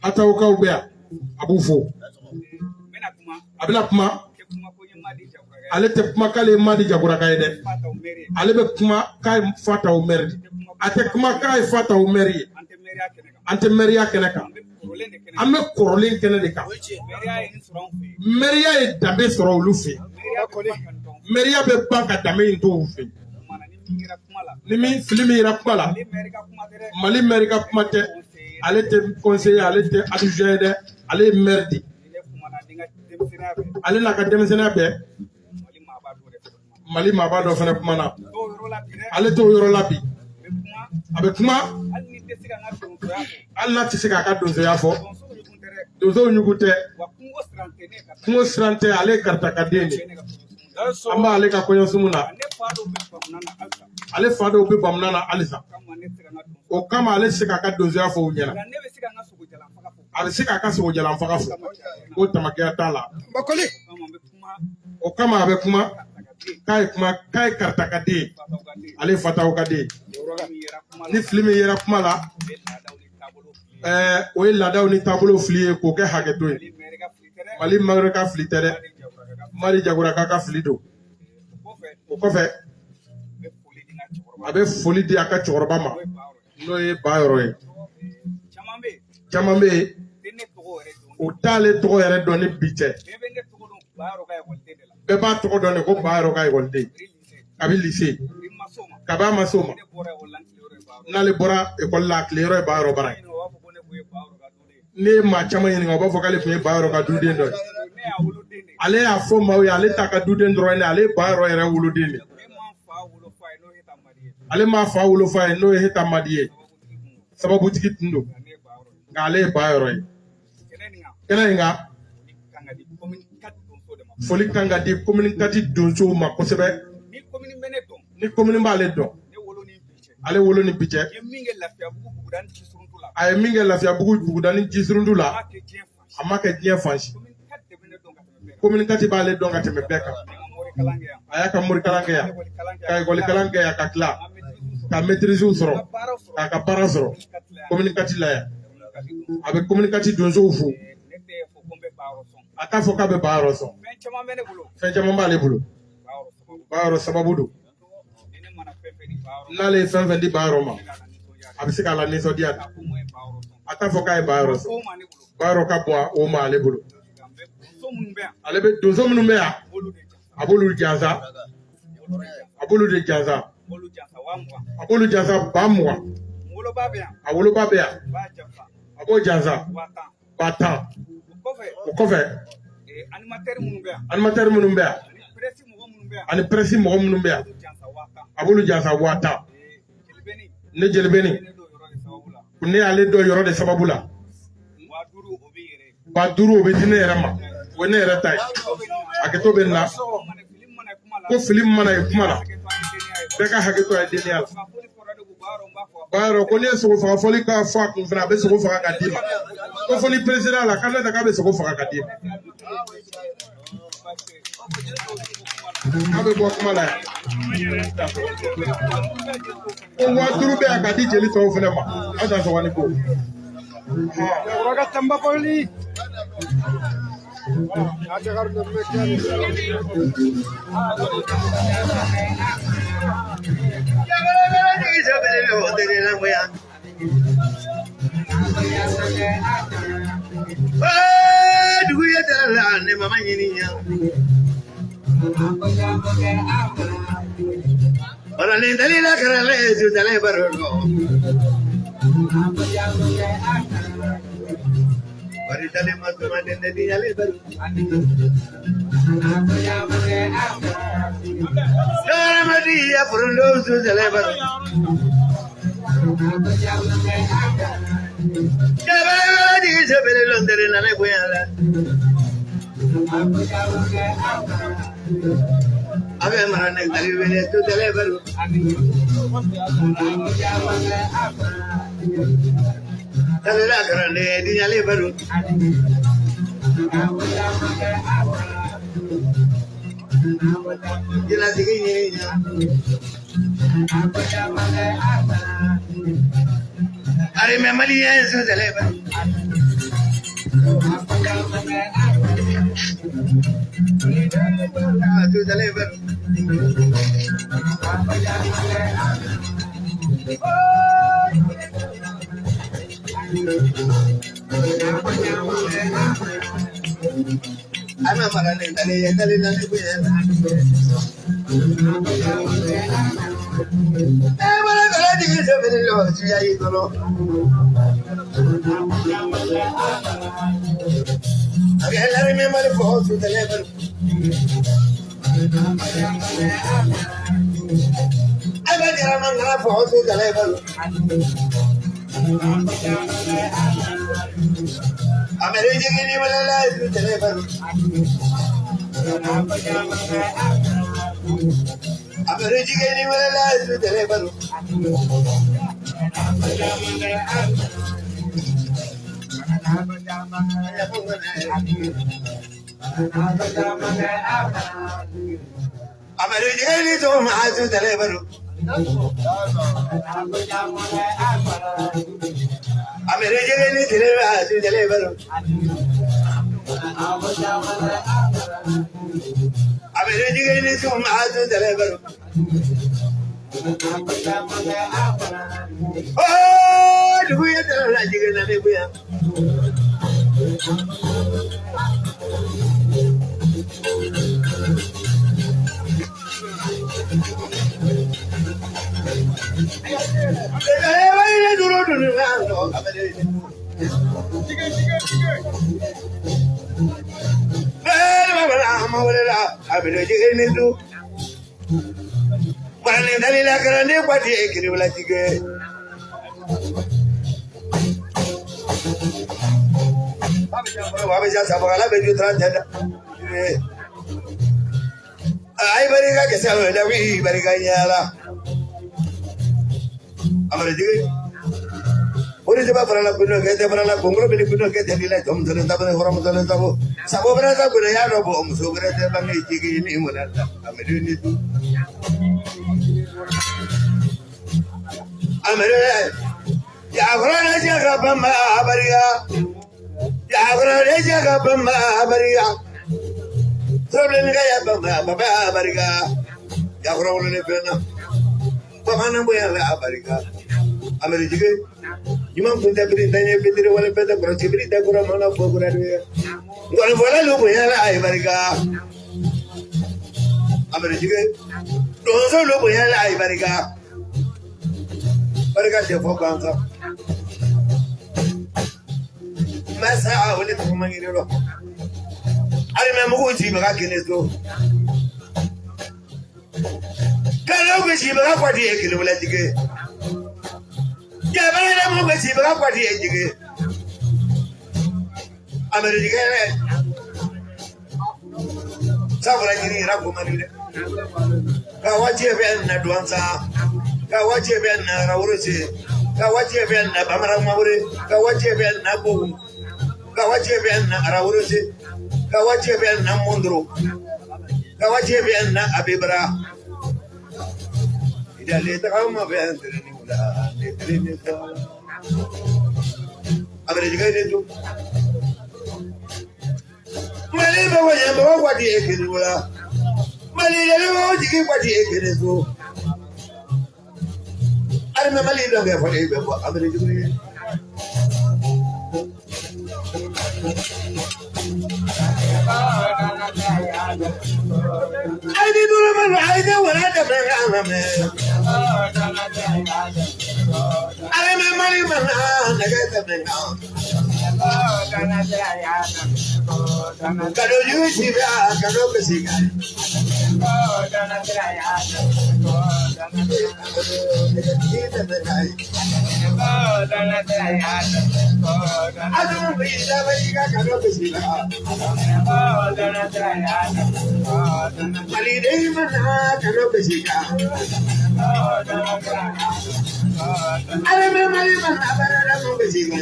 Hatawukaw bɛ yan, a b'u fo. A bɛna kuma. Ale tɛ kuma k'ale ye Madi Jakuraka ye dɛ. Ale bɛ kuma k'a ye Fataw mɛri de. A tɛ kuma k'a ye Fataw mɛri ye. An tɛ mɛriya kɛnɛ kan, an bɛ kɔrɔlen kɛnɛ de kan. Mɛriya ye danbe sɔrɔ olu fɛ yen. Mɛriya bɛ ban ka danbe in to u fɛ yen. Ni min fili min yera kuma la, Mali mɛri ka kuma tɛ. Ale tɛ conseiller, ale tɛ adjoint ye dɛ, ale ye maire de. Ale n'a ka denmisɛnninya bɛɛ, Mali maaba dɔ fana kumana. Ale t'o yɔrɔ la bi. A bɛ kuma, hali n'a tɛ se k'a ka donsoya fɔ. Donsow ɲugu tɛ, kungo siran tɛ. Ale ye karitakaden de. An b'ale ka kɔɲɔsumu na. Ale fa dɔw bɛ bamuna na halisa. O kama, ale tɛ se k'a ka donsoya fɔ u ɲɛna. A bɛ se k'a ka sogojalan faga fɔ ko tamakiya t'a la. O kama, a bɛ kuma k'a ye kuma k'a ye karitakaden ye, ale ye fataw ka den ye. Ni fili min yera kuma la, o ye laadaw ni taabolow fili ye, k'o kɛ hakɛto ye. Mali mɛri ka fili tɛ dɛ, Mali Jakuraka ka fili don. O kɔfɛ, a bɛ foli di a ka cɛkɔrɔba ma, n'o ye ba yɔrɔ ye. Caman bɛ yen, o t'ale tɔgɔ yɛrɛ dɔn ni bi cɛ. Bɛɛ b'a tɔgɔ dɔn de ko ba yɔrɔ ka ekɔliden kabi lise, kabi a ma s'o ma. N'ale bɔra ekɔli la, a tile yɔrɔ ye ba yɔrɔ bara ye. Ne ye maa caman ɲininka, u b'a fɔ k'ale tun ye ba yɔrɔ ka duden dɔ ye. Ale y'a fɔ maaw ye, ale t'a ka duden dɔrɔn ye dɛ, ale ye ba yɔrɔ yɛrɛ woloden de. Ale m'a fa wolofa ye, n'o ye Heta Madi ye. Sababutigi tun don, nka ale ye ba yɔrɔ ye. Kɛnɛ in kan, foli kan ka di commune quatre donsow ma kosɛbɛ. Ni commune b'ale dɔn, ale wolo ni bi cɛ, a ye min kɛ Lafiyabugu buguda ni Jisuruntu la, a ma kɛ diɲɛ fan si. Commune quatre b'ale dɔn ka tɛmɛ bɛɛ kan. A y'a ka morikalan kɛ yan, ka ekɔli kalan kɛ yan, ka tila ka maîtrise sɔrɔ, k'a ka baara sɔrɔ commune 4 la yan. A bɛ commune 4 donsow fo. A t'a fɔ k'a bɛ Bayɔrɔ sɔn. Fɛn caman b'ale bolo, Bayɔrɔ sababu don. N'ale ye fɛn fɛn di Bayɔrɔ ma, a bɛ se k'a la nisɔndiya. A t'a fɔ k'a ye Bayɔrɔ sɔn. Bayɔrɔ ka bon o ma ale bolo. Ale bɛ donso minnu bɛ yan, a b'olu jansa, a b'olu de jansa, a b'olu jansa 20,000. A woloba bɛ yan, a b'o jansa 10,000. O kɔfɛ, animateur minnu bɛ yan ani presse mɔgɔ minnu bɛ yan, a b'olu jansa 10,000. Ne Jelibeni, ne y'ale dɔn yɔrɔ de sababu la. 5,000 o bɛ di ne yɛrɛ ma, o ye ne yɛrɛ ta ye. Hakɛto bɛ n na. Ko fili min mana ye kuma la, bɛɛ ka hakɛ to a ye denya la. Bayɔrɔ ko n'i ye sogo faga fɔli ka fɔ a kun fana, a bɛ sogo faga ka d'i ma. Ko fo ni président la, k'a ne ta k'a bɛ sogo faga ka d'i ma. K'a bɛ bɔ kuma la yan. Ko 5,000 bɛ yan ka di jeli tɔw fana ma. Aw ta sɔgɔni ko. Dugu ye tɛrɛ la ne mama ɲini ɲa. Ɔrɔlen dalila karale sutale baro. Bari dale masuma dende dinyale baro. Karamadi ya furundo sutale baro. Jabala di sebele londere na ne boyala. Abe marane dalibele sutale baro. Dalila karande dinyale baro. Jila sigi ɲini. Arime malien sutale baro. Sutale baro. Ana marane dale dale dale boyala. Eh mara kala digi sebele lo siya idolo. Abi helare me male fo sutale baro. Aba jara mangala fo sutale baro. Amere jigini malala sutale baro. Amere jigini malala sutale baro. Amere jigini to ma sutale baro. Amere jigini tile ma sutale baro. Amere jigini to ma sutale baro. Oh, dugu ye tala la jigina ne boya. Ay barika ke sa la wi barika yala. Amare jige. O Orisa farala kuno kete farala kongro beli kuno kete bila jom jole tabu horam jole tabu sabo berasa kuno ya robo muso berasa bangi jigi ini mulata ameru ni tu ameru ya khurana jaga bamba bariya ya khurana jaga bamba bariya problem ga ya bamba baba bariya ya khurana ne pena baba boya la bariya ameru jigi Imam kunta biri tanya biri wala peta kura cibiri ta kura mana fo kura duya. Ngone vola lu boya la ay barika. Amere jige donso lu boya la ay barika. Barika te fo kansa. Masa wala to mangire lo. Ali me mugu ji ba kene so. Kalo ko ji ba kwa di ekele wala jige. Jabara mu ko ci ba kwa di ejige amere jige sabra jiri ra ko mani de ka waje be na duanza ka waje be na rawrose ka waje be na bamara mawre ka waje be na bo ka waje be na rawrose ka waje be na mondro ka waje be na abibra idale ta ma be entre ni Amere jige ne tu Mali ba wa ba wa di ekele wala Mali le wo jigi kwa di ekele so Arme mali do ga fo e be bo amere jige Ai di dura ma ai de wala de be ana me Arme mali mana na ga ta me Kado yuji ba kado besiga Adu bi da besiga kado besiga Mali dei mana kado besiga Arme mali mana barara mo besiga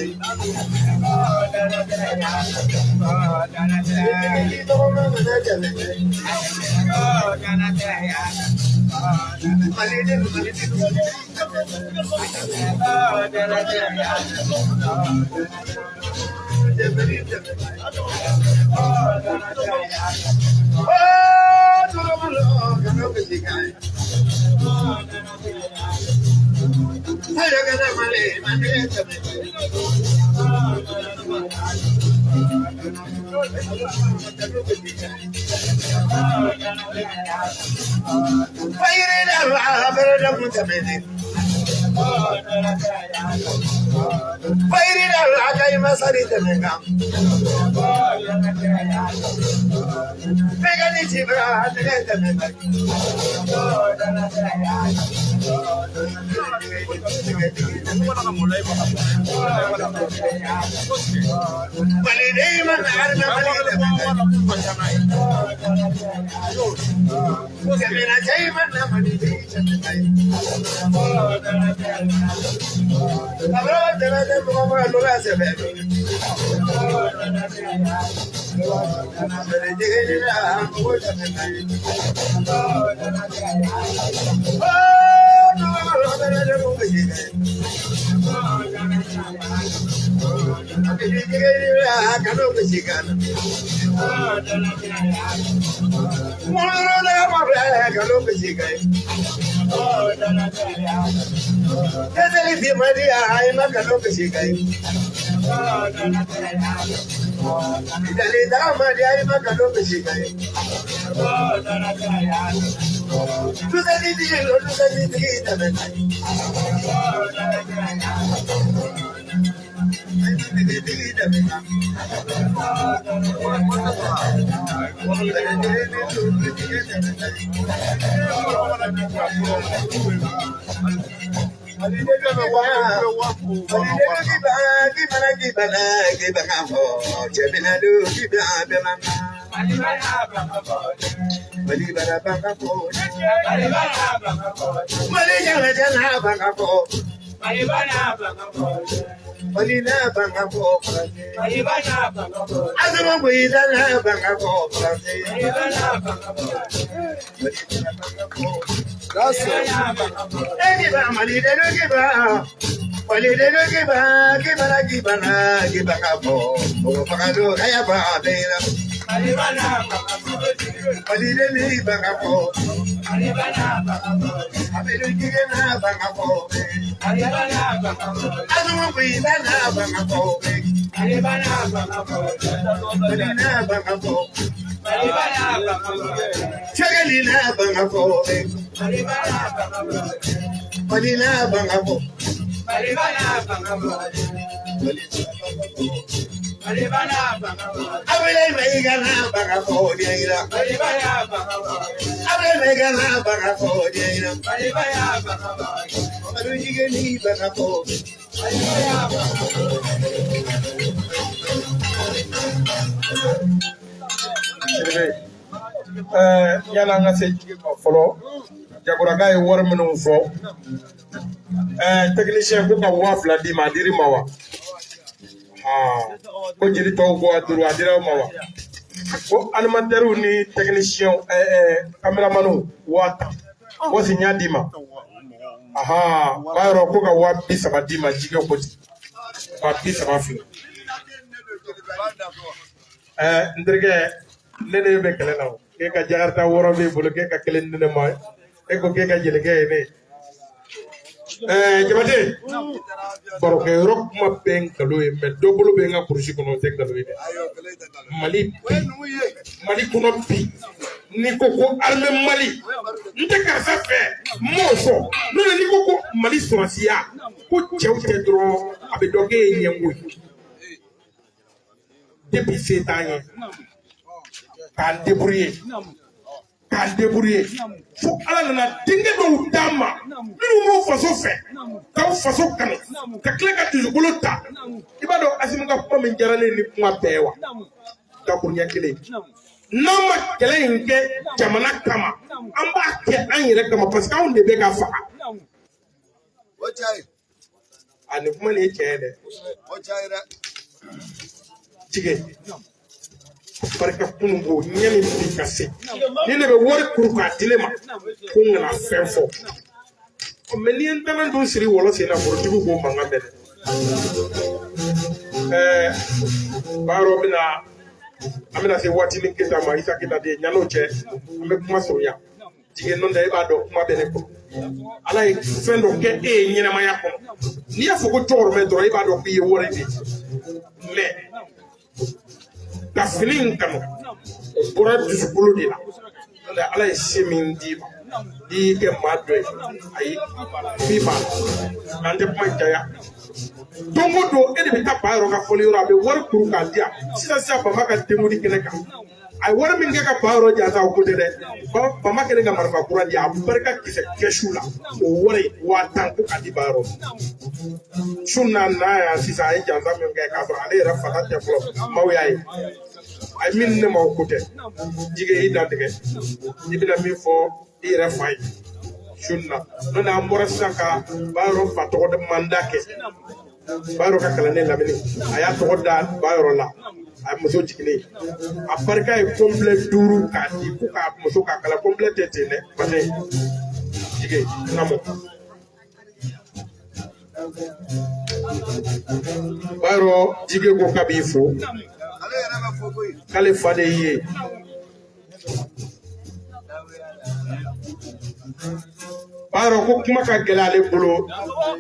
Mali n'a fanga bɔ Faransi. Asimi Goyita n'a fanga bɔ Faransi. Ekiba Mali de kiba. Mali de kiba kiba na kiba na kiba ka bɔ. Mɔgɔ faga don kaya ba bɛɛ la. Mali de ni fanga bɔ. Abelu jige n'a fanga bɔ. Asimi Goyita n'a fanga bɔ. Mali n'a fanga bɔ. Sɛgɛli n'a fanga bɔ. Mali n'a fanga bɔ. Abdoulaye Maïga n'a fanga bɔ diɲɛ. Abdoulaye Maïga n'a fanga bɔ diɲɛ. Mamadu Jige ni fanga bɔ. Yanni an ka se jigi ma fɔlɔ, Jakoraka ye wari minnu fɔ, technicien ko ka 2000 d'i ma, a dir'i ma wa? Ko jeli tɔw ko 5, a dira aw ma wa? Ko animateurs ni techniciens, caméramans 10,000, ko si n y'a d'i ma. B'a yɔrɔ ko ka 30,000 d'i ma, jigɛ ko ten, 30,000 filɛ. N terikɛ, ne de bɛ kɛlɛ la o. K'e ka jakarita 6 b'e bolo, k'e ka kelen di ne ma, e ko k'e ka jelikɛ ye ne ye. Jabate, barokɛyɔrɔ kuma bɛɛ nkalon ye, mɛ dɔ bolo bɛ n ka kurusi kɔnɔ, o tɛ nkalon ye dɛ. Mali bi, Mali kɔnɔ bi, n'i ko ko armée Mali, n tɛ karisa fɛ, n m'o fɔ. N'o tɛ n'i ko ko Mali sɔrɔsiya, ko cɛw tɛ dɔrɔn, a bɛ dɔn k'e ye ɲɛngo ye. Depuis se t'an ye, k'an débrouiller, k'an débrouiller fo Ala nana denkɛ dɔw d'an ma minnu b'u faso fɛ, k'aw faso kanu, ka tila ka dusukolo ta. I b'a dɔn Asimi ka kuma min diyara ne ye ni kuma bɛɛ ye wa, dakuruɲɛ kelen, n'an ma kɛlɛ in kɛ jamana kama, an b'a kɛ an yɛrɛ kama, parce que anw de bɛ ka faga. A nin kuma nin ye tiɲɛ ye dɛ. Tigɛ barika kunun ko ɲɛ min bi ka se ni ne bɛ wari kuru k'a di ne ma, ko n kana fɛn fɔ. Mɛ n'i ye n tɛmɛ dun siri wɔlɔ sen na, forotigiw b'o mankan bɛɛ dɛ. Baarɔ bɛna, an bɛna se waatinin Keyita ma, Isa Keyita den. Ɲan'o cɛ, an bɛ kuma surunya. Jigin nɔ tɛ, e b'a dɔn kuma bɛ ne kɔnɔ. Ala ye fɛn dɔ kɛ e ye ɲɛnamaya kɔnɔ, n'i y'a fɔ ko cɛkɔrɔba dɔrɔn, e b'a dɔn k'i ye wari di. Mɛ ka fini in kanu, o bɔra dusukolo de la. N'o tɛ Ala ye se min d'i ma, n'i y'i kɛ maa dɔ ye, ayi f'i b'a la. An tɛ kuma in caya. Don o don, e de bɛ taa ba yɔrɔ ka fɔli yɔrɔ, a bɛ wari kuru k'a di yan. Sisan sisan, Bama ka denkundi kɛnɛ kan, a ye wari min kɛ ka ba yɔrɔ jansa, o ko tɛ dɛ. Bama kɛlen ka marifa kura di, a barika kisɛ kɛsu la, o wari 10,000 ko k'a di ba yɔrɔ. Su na na yan sisan, a ye jansa min kɛ k'a sɔrɔ ale yɛrɛ fata tɛ fɔlɔ, maaw y'a ye. A ye min di ne ma, o ko tɛ. Jigi, i dantigɛ, i bɛna min fɔ i yɛrɛ fa ye su na. N'o tɛ, an bɔra sisan ka ba yɔrɔ fa tɔgɔ manda kɛ. Ba yɔrɔ ka kalanden lamini, a y'a tɔgɔ da ba yɔrɔ la, a muso jiginnen, a barika ye complet 5 k'a di ko k'a muso k'a kala. Complet tɛ ten dɛ, parce que jigi namo ba yɔrɔ jigi ko k'a b'i fo, k'ale fa de y'i ye. Ba yɔrɔ ko kuma ka gɛlɛn ale bolo,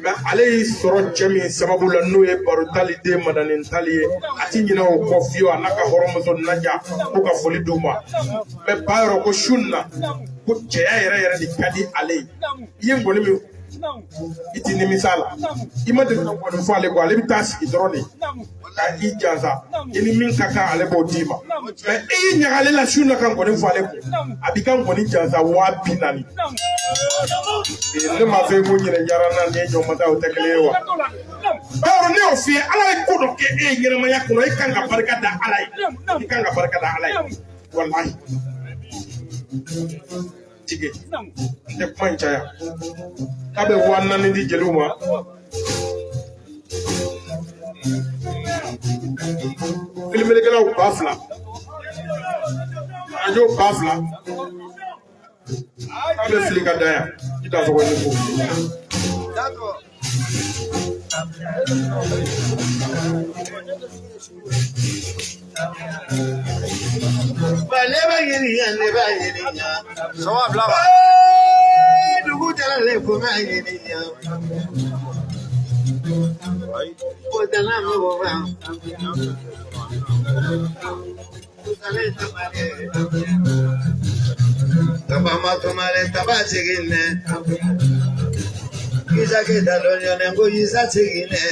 mɛ ale y'i sɔrɔ cɛ min sababu la, n'o ye baro tali den madani tali ye, a ti ɲinɛ o kɔ fiyewu. A n'a ka hɔrɔnmuso Naja, ko ka foli d'u ma. Mɛ ba yɔrɔ ko su nin na, ko cɛya yɛrɛ yɛrɛ de ka di ale ye. I ye nkɔni min, i ti nimisa la, i ma deli ka nkɔni fɔ ale kɔ. Ale bɛ taa sigi dɔrɔn de ka i jansa, i ni min ka kan, ale b'o d'i ma. Mɛ e y'i ɲaga ale la su na ka nkɔni fɔ ale kun, a b'i ka nkɔni jansa 40,000. Ne m'a fɔ e ko ɲinɛ diyara n na, nin ye ɲɔgɔn ta, o tɛ kelen ye wa? Bawro ne y'o f'i ye, Ala ye ko dɔ kɛ e ye ɲɛnamaya kɔnɔ, e kan ka barika da Ala ye, i kan ka barika da Ala ye walahi. Jigi, n tɛ kuma in caya, k'a bɛ 4000 di jeliw ma. Filimelikɛlaw 2000, arajo 2000. K'a bɛ fili ka da yan, i t'a fɔ ko ne ko. Ne b'a ɲini yan, ne b'a ɲini yan. Sɔgɔma bila wa. Dugu jɛra ko b'a ɲini yan. Ko tana mɔgɔ b'a. Taba ma tumale taba segin nɛ. Isa keta dɔnyɔnɛ ko isa segin nɛ.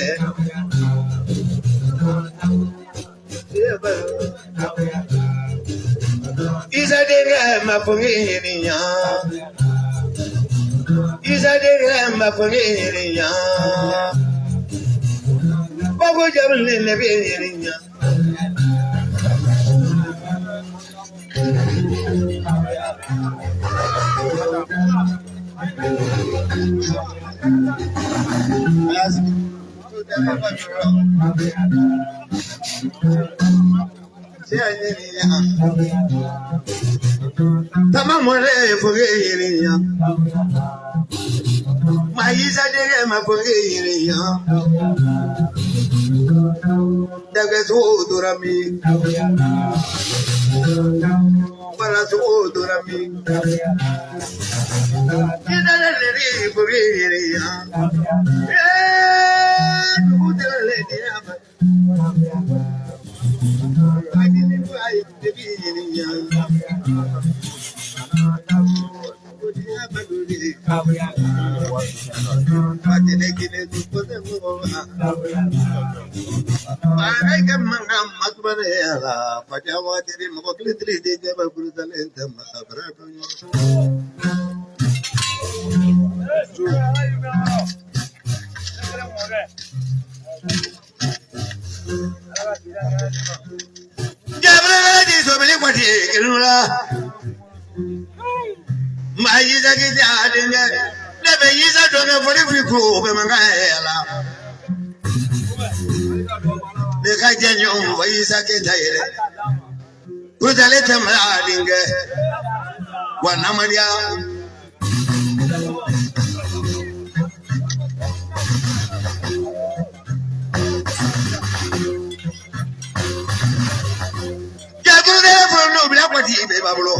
Isa denkɛ ma fɔ n ɲini yan. Isa denkɛ ma fɔ n ɲini yan. Bako jamu ne bɛ ɲini yan. Tama mɔlɛ fɔ ɲini yan. Ma Isa denkɛ ma fɔ ɲini yan. Dagɛsogo tora min. Balasogo tora min. Isa denkɛ fɔ ɲini yan. Dugu jɛra ni ya ma. Ne bɛ Isa dɔnkɛ fɔli fi ko bɛ man kan la. Ne ka jɛ ɲɔgɔn fɔ Isa Keyita ye dɛ. Kurutalen tɛ mara denkɛ. Wa namadiya. Jakuruden fɔlɔ n'o bila kɔti bɛɛ b'a bolo.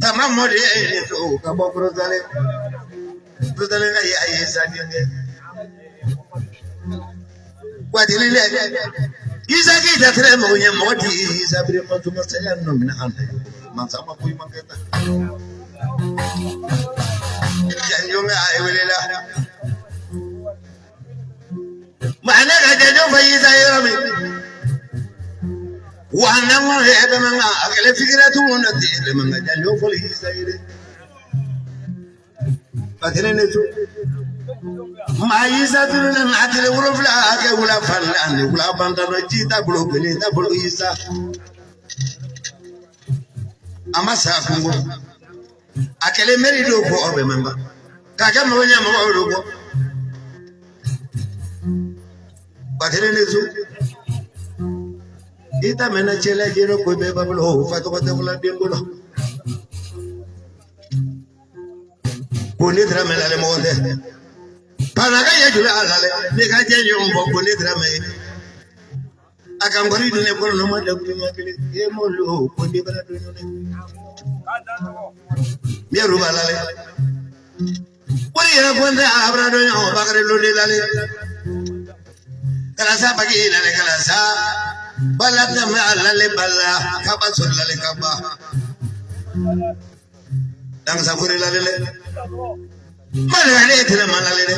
Tama mɔdi ye to ka bɔ Kurutalen. Kurutalen ka ye a ye sa denkɛ. Watili dɛ. Isa Keyita tɛrɛ mɔgɔ ɲɛ mɔgɔ ti Isa bere ma tuma saya nɔ minɛ an fɛ. Mansa ma ko i ma kɛ tan. Janjo bɛ a wele la. Maa ne ka janjo fɔ Isa yɔrɔ min. Wa ne ko e bɛ man kan a kɛlen fikira tun na ten bɛ man kan janjo fɔli Isa ye dɛ. Batiri ne to. Maa Isa tunu na a tile 7 kɛ wula fan ni wula banta dɔ ji t'a bolo kelen t'a bolo Isa. A ma sa kungo. A kɛlen mɛri don ko aw bɛ man kan. K'a kɛ mɔgɔ ɲɛ mɔgɔw don kɔ. Batiri ne to. I ta mɛnna cɛ la jɛnɛ ko bɛɛ b'a bolo fa tɔgɔ tɛ fɔlɔ den bolo. Ko ne tɛrɛ mɛn lale mɔgɔ tɛ. Panaka ye joli a lale ne ka jɛ ɲɔgɔn fɔ ko ne tɛrɛ mɛn ye. A ka nkɔri dun ne kɔnɔ ma dakuru ɲɛ kelen e m'olu ko ne bɛna don ɲɔgɔn. Miyaru b'a lale. Wali yɛrɛ ko n tɛ a bɛna don ɲɔgɔn bakari lole lale. Kalasa bagi lale kalasa. Bala tɛmɛ a lale bala kaba sɔrɔ lale kaba. Dangasa kore lale lɛ. Mali ale tɛrɛ ma lale dɛ.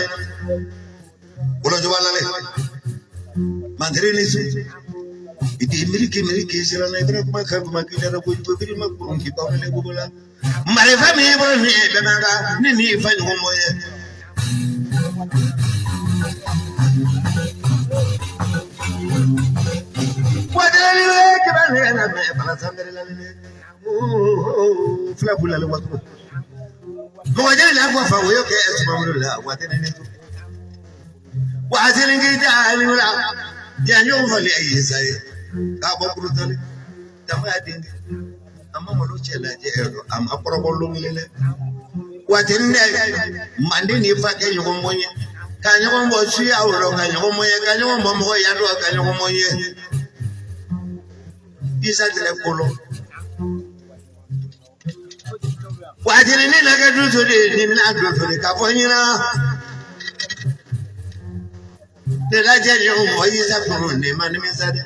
Wolojoba lale. Mantiri ni su. Iti miriki miriki siranna i bɛna kuma kan kuma k'i dara kojugu biri ma kurun k'i baw ne gogo la. Marifa min b'i bolo nin ye bɛɛ man kan ni nin y'i fa ɲɔgɔn mɔ ye. Wadeleli bɛ kɛmɛ ne na mɛ bala sanbɛrɛ lale. Fila bula le wato. Mɔgɔ jeli la ko fa o y'o kɛ sumaworo la waati ni ne to. Waatinin k'i ta la janjo fali ye sa ye k'a bɔ kurutali dama y'a denkɛ a ma malo cɛ lajɛ a ma kɔrɔbɔ lon kelen dɛ waatinin dɛ manden ni fa kɛ ɲɔgɔn bonya ka ɲɔgɔn bɔ suya rɔ ka ɲɔgɔn bonya ka ɲɔgɔn bɔ mɔgɔ ya dɔn ka ɲɔgɔn bonya isa tɛrɛ kolo waatinin ni na kɛ dusu de ni bɛna dusu de k'a fɔ ɲɛna ne lajɛ ɲɔgɔn mɔgɔ isa kɔnɔ ne ma nimisa dɛ.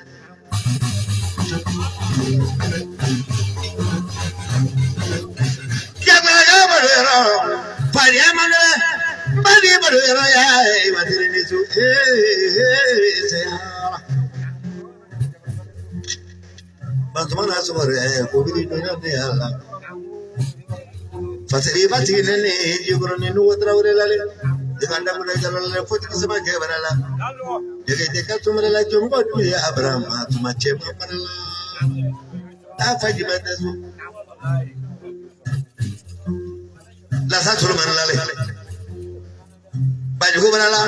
Lasa Solomani lale Banjugu bara la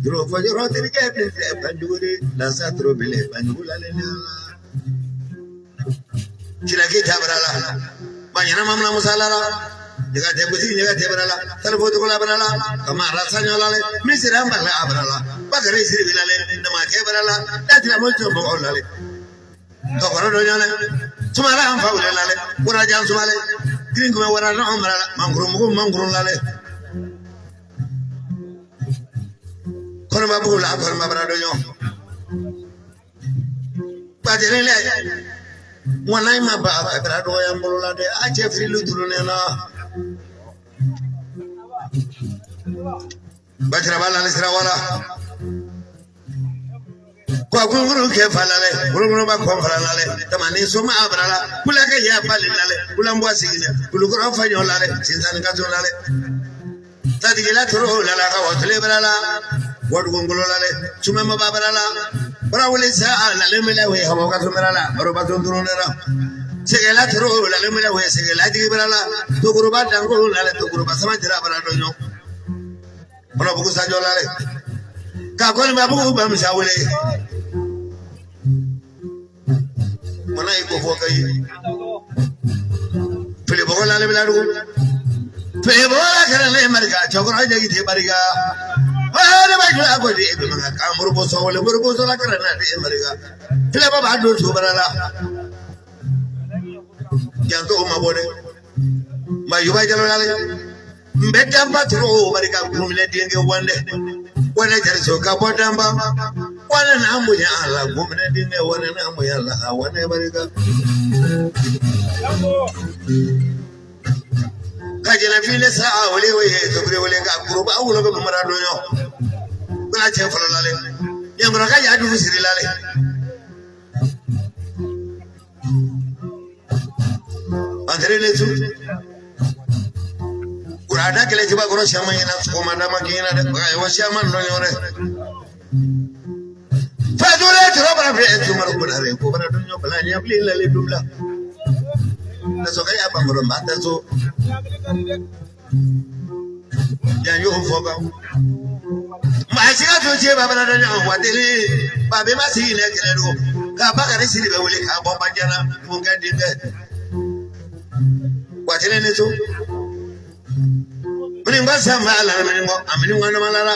Juro fɔ yɔrɔ terikɛ bɛ fɛ Banjugu de lasa toro bele Banjugu lale la Ciraki ta bara la Baɲana mamuna musa la la Ɲaga tɛ gosi ɲaga tɛ bara la Salifo togo la bara la Kamara saɲɔ lale Misira mbala a bara la Bakari siribi lale Namakɛ bara la Datira mo jɔ mɔgɔw lale Tɔkɔrɔ dɔ ɲɔnɛ Sumala an fa wele lale Warajan sumale Girin kun bɛ wara n'anw mara la Mankuru mugu mankuru lale Kɔnɔba bugu la kɔnɔba bara dɔ ɲɔn Bajɛni lɛ ŋwana in ma ba a bara dɔgɔya n bolo la dɛ a cɛ firili turunnen na Bajiraba lale sira wala Kwa kunkuru kɛ fa lale bolokɔrɔba kɔ fara lale tamani soma a bara la kulakɛ yɛ bali lale kulanbɔ sigilɛ kulukɔrɔ fa ɲɔ lale sinsanni ka so lale tadigila toro lala ka wɔtule bara la wɔdugongolo lale sumɛmaba bara la barawuli sa lale mele we hawo ka so bara la baroba tuntunu la sɛgɛla toro lale mele we sɛgɛla jigi bara la tokuruba danko lale tokuruba sama jira bara dɔɲɔ kɔnɔbugu sajɔ lale ka kɔniba bugu bamisa wele mana yi ko fɔ ka ye filibɔgɔ lale bila dugu filibɔgɔ la kɛra ne marika cɛkɔrɔba jagi tɛ barika ne b'a jɔ a ko de e bɛ man kan morobɔsɔ wele morobɔsɔ la kɛra ne de marika filɛba b'a don so bara la janto o ma bɔ dɛ mayuba jalo lale n bɛ danba toro o barika kunminɛ denkɛ wandɛ wandɛ jariso ka bɔ danba wandɛ n'a bonya a la kunminɛ denkɛ wandɛ n'a bonya a la a wandɛ barika ka jɛnɛ file sa a wele o ye tobili wele ka kuruba wolo bɛ mara don yɔ bala cɛ fɔlɔ lale ɲankɔrɔ ka y'a dugu siri lale an ne su kurada kɛlɛ jaba kɔrɔ siaman ɲɛna sɔgɔma dama k'i ɲɛna dɛ bagayogo siaman dɔ ɲɔgɔn dɛ fajule tɔrɔ bara fɛ sumaru konare ko bara dun ɲɔ bala ɲɛbilen lale dubila nasɔkɛ y'a bankɔrɔ maa tɛ so yan y'o fɔ kan maa si ka to cɛ ba bara dɔn ɲɔgɔn wa deli ba bɛɛ ma sigi ne kɛlɛ don k'a bakari siri bɛ wele k'a bɔ bajana mun kɛ denkɛ wa tele ne so mini ka san ba la mini ko a mini ko nama la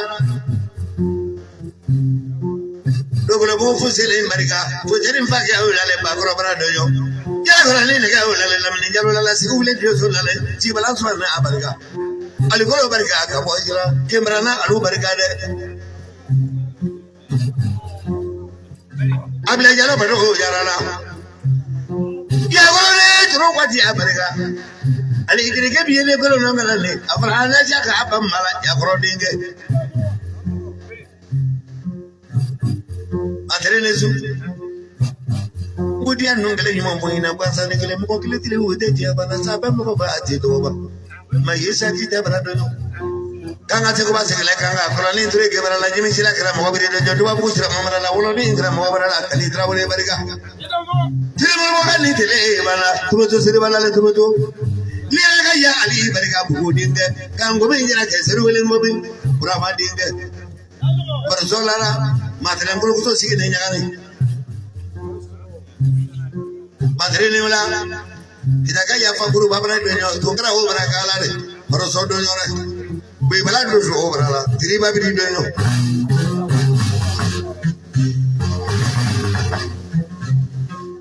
dogolo bo fu sele marika fu jeri mfa ke o la le ba kɔrɔ bara dɔ yɔ yala kɔrɔ ni nɛgɛ o la le lamini jalo la la sigi wuli diyo so la le jibala suma na a barika alikolo barika ka bɔ jira kemara na alu barika dɛ abila jalo ba dogo jara la yakɔrɔ ne toro waati a barika ale kirike bi ye ne kolo nɔ kana ne a fara an lajɛ ka a ba mala yakɔrɔ denkɛ a tere ne su Kudia ninnu kelen ɲuman bɔ ɲina gansan ni kelen mɔgɔ kelen tile o tɛ diɲɛ bana sa bɛɛ mɔgɔ ba a tɛ dɔgɔba ma ye sa k'i tɛ bana dɔn kan ka seko ba segin kan ka kɔrɔlen ture kɛ bara la jimi sira kɛra mɔgɔ biri dɔ dubabugu sira mamara la woloden kɛra mɔgɔ bara la kali tarawele barika tiri mɔgɔ ka ni tele bana turoto siri bala le turoto ni yɛrɛ ka ya ali barika bugu den tɛ kan gomi jɛra kɛ seri wele mɔbi burama den tɛ Barisolara matɛrɛn kolokoto sigi ne ɲagani matɛrɛn ni wala itaka yafa guru babara donyo tunkara o bara kala de bariso donyo re bebala do o bara la tiriba bi donyo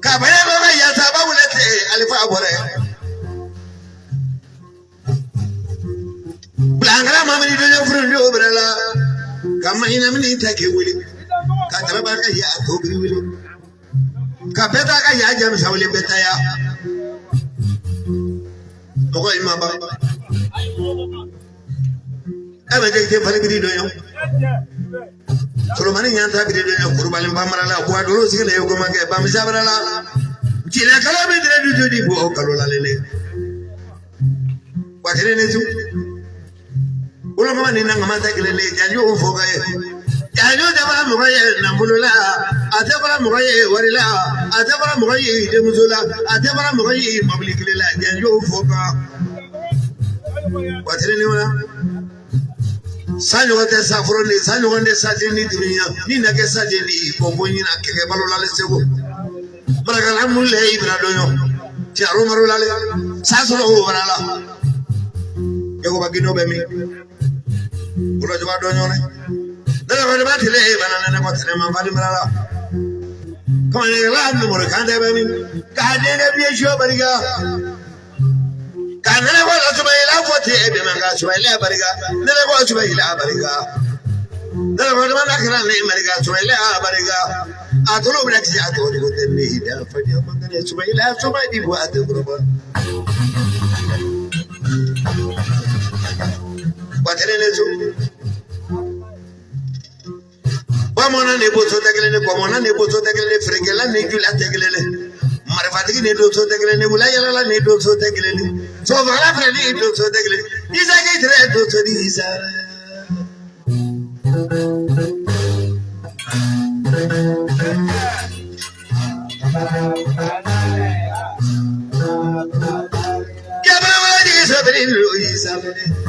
ka baya baba ya sababu lete alifa bore Bulangala mamini donyo furu o bara la kama ina mini take wuli ka taraba ka ya to bi wuli ka beta ka ya jam sawle beta ya ko ima ba ebe je te fali bi donyo Solomani nyanta bi donyo kurubali bamara la ko adoro sigile yo ko make bam sabara la jile kala bi dire du jodi bo kalo la lele wa tere ne zu Ulo ni nanga mata kilele janjo foka ye janjo dabara mɔgɔ ye nafolo la a tɛ bɔra mɔgɔ ye wari la a tɛ bɔra mɔgɔ ye denmuso la a tɛ bɔra mɔgɔ ye mobili kelen la janjo foka wa tere ni wala san ɲɔgɔn tɛ sa fɔlɔ ni san ɲɔgɔn tɛ sa den ni dunuya ni na kɛ sa den ni kɔnko ɲina kɛkɛ balo la segu marakala mun lɛ ibra dɔnyɔ cɛro maro la sa sɔrɔ o bara la yakuba gindo bɛ min Ulo juba donyo ne dala ko ba tile bana ne ko tile man fali mala ko ne la no mo kan de be mi ka de de bi sho bariga ka ne ko la suba ila fo te be man ka suba ila bariga ne ko suba ila bariga dala ko man akra ne bariga suba ila bariga a to lo bra ki a to ko te ne da fa di man ne suba ila suba di bo a te ko ba Waterelezo Bamona ne boto tegelele komona ne boto tegelele frekela ne jula tegelele marifatigi ne doso tegelele wula yala ne doso tegelele so fala fre ne doso tegelele isa ke tre doso di isa Jabra wala di isa beri lo isa beri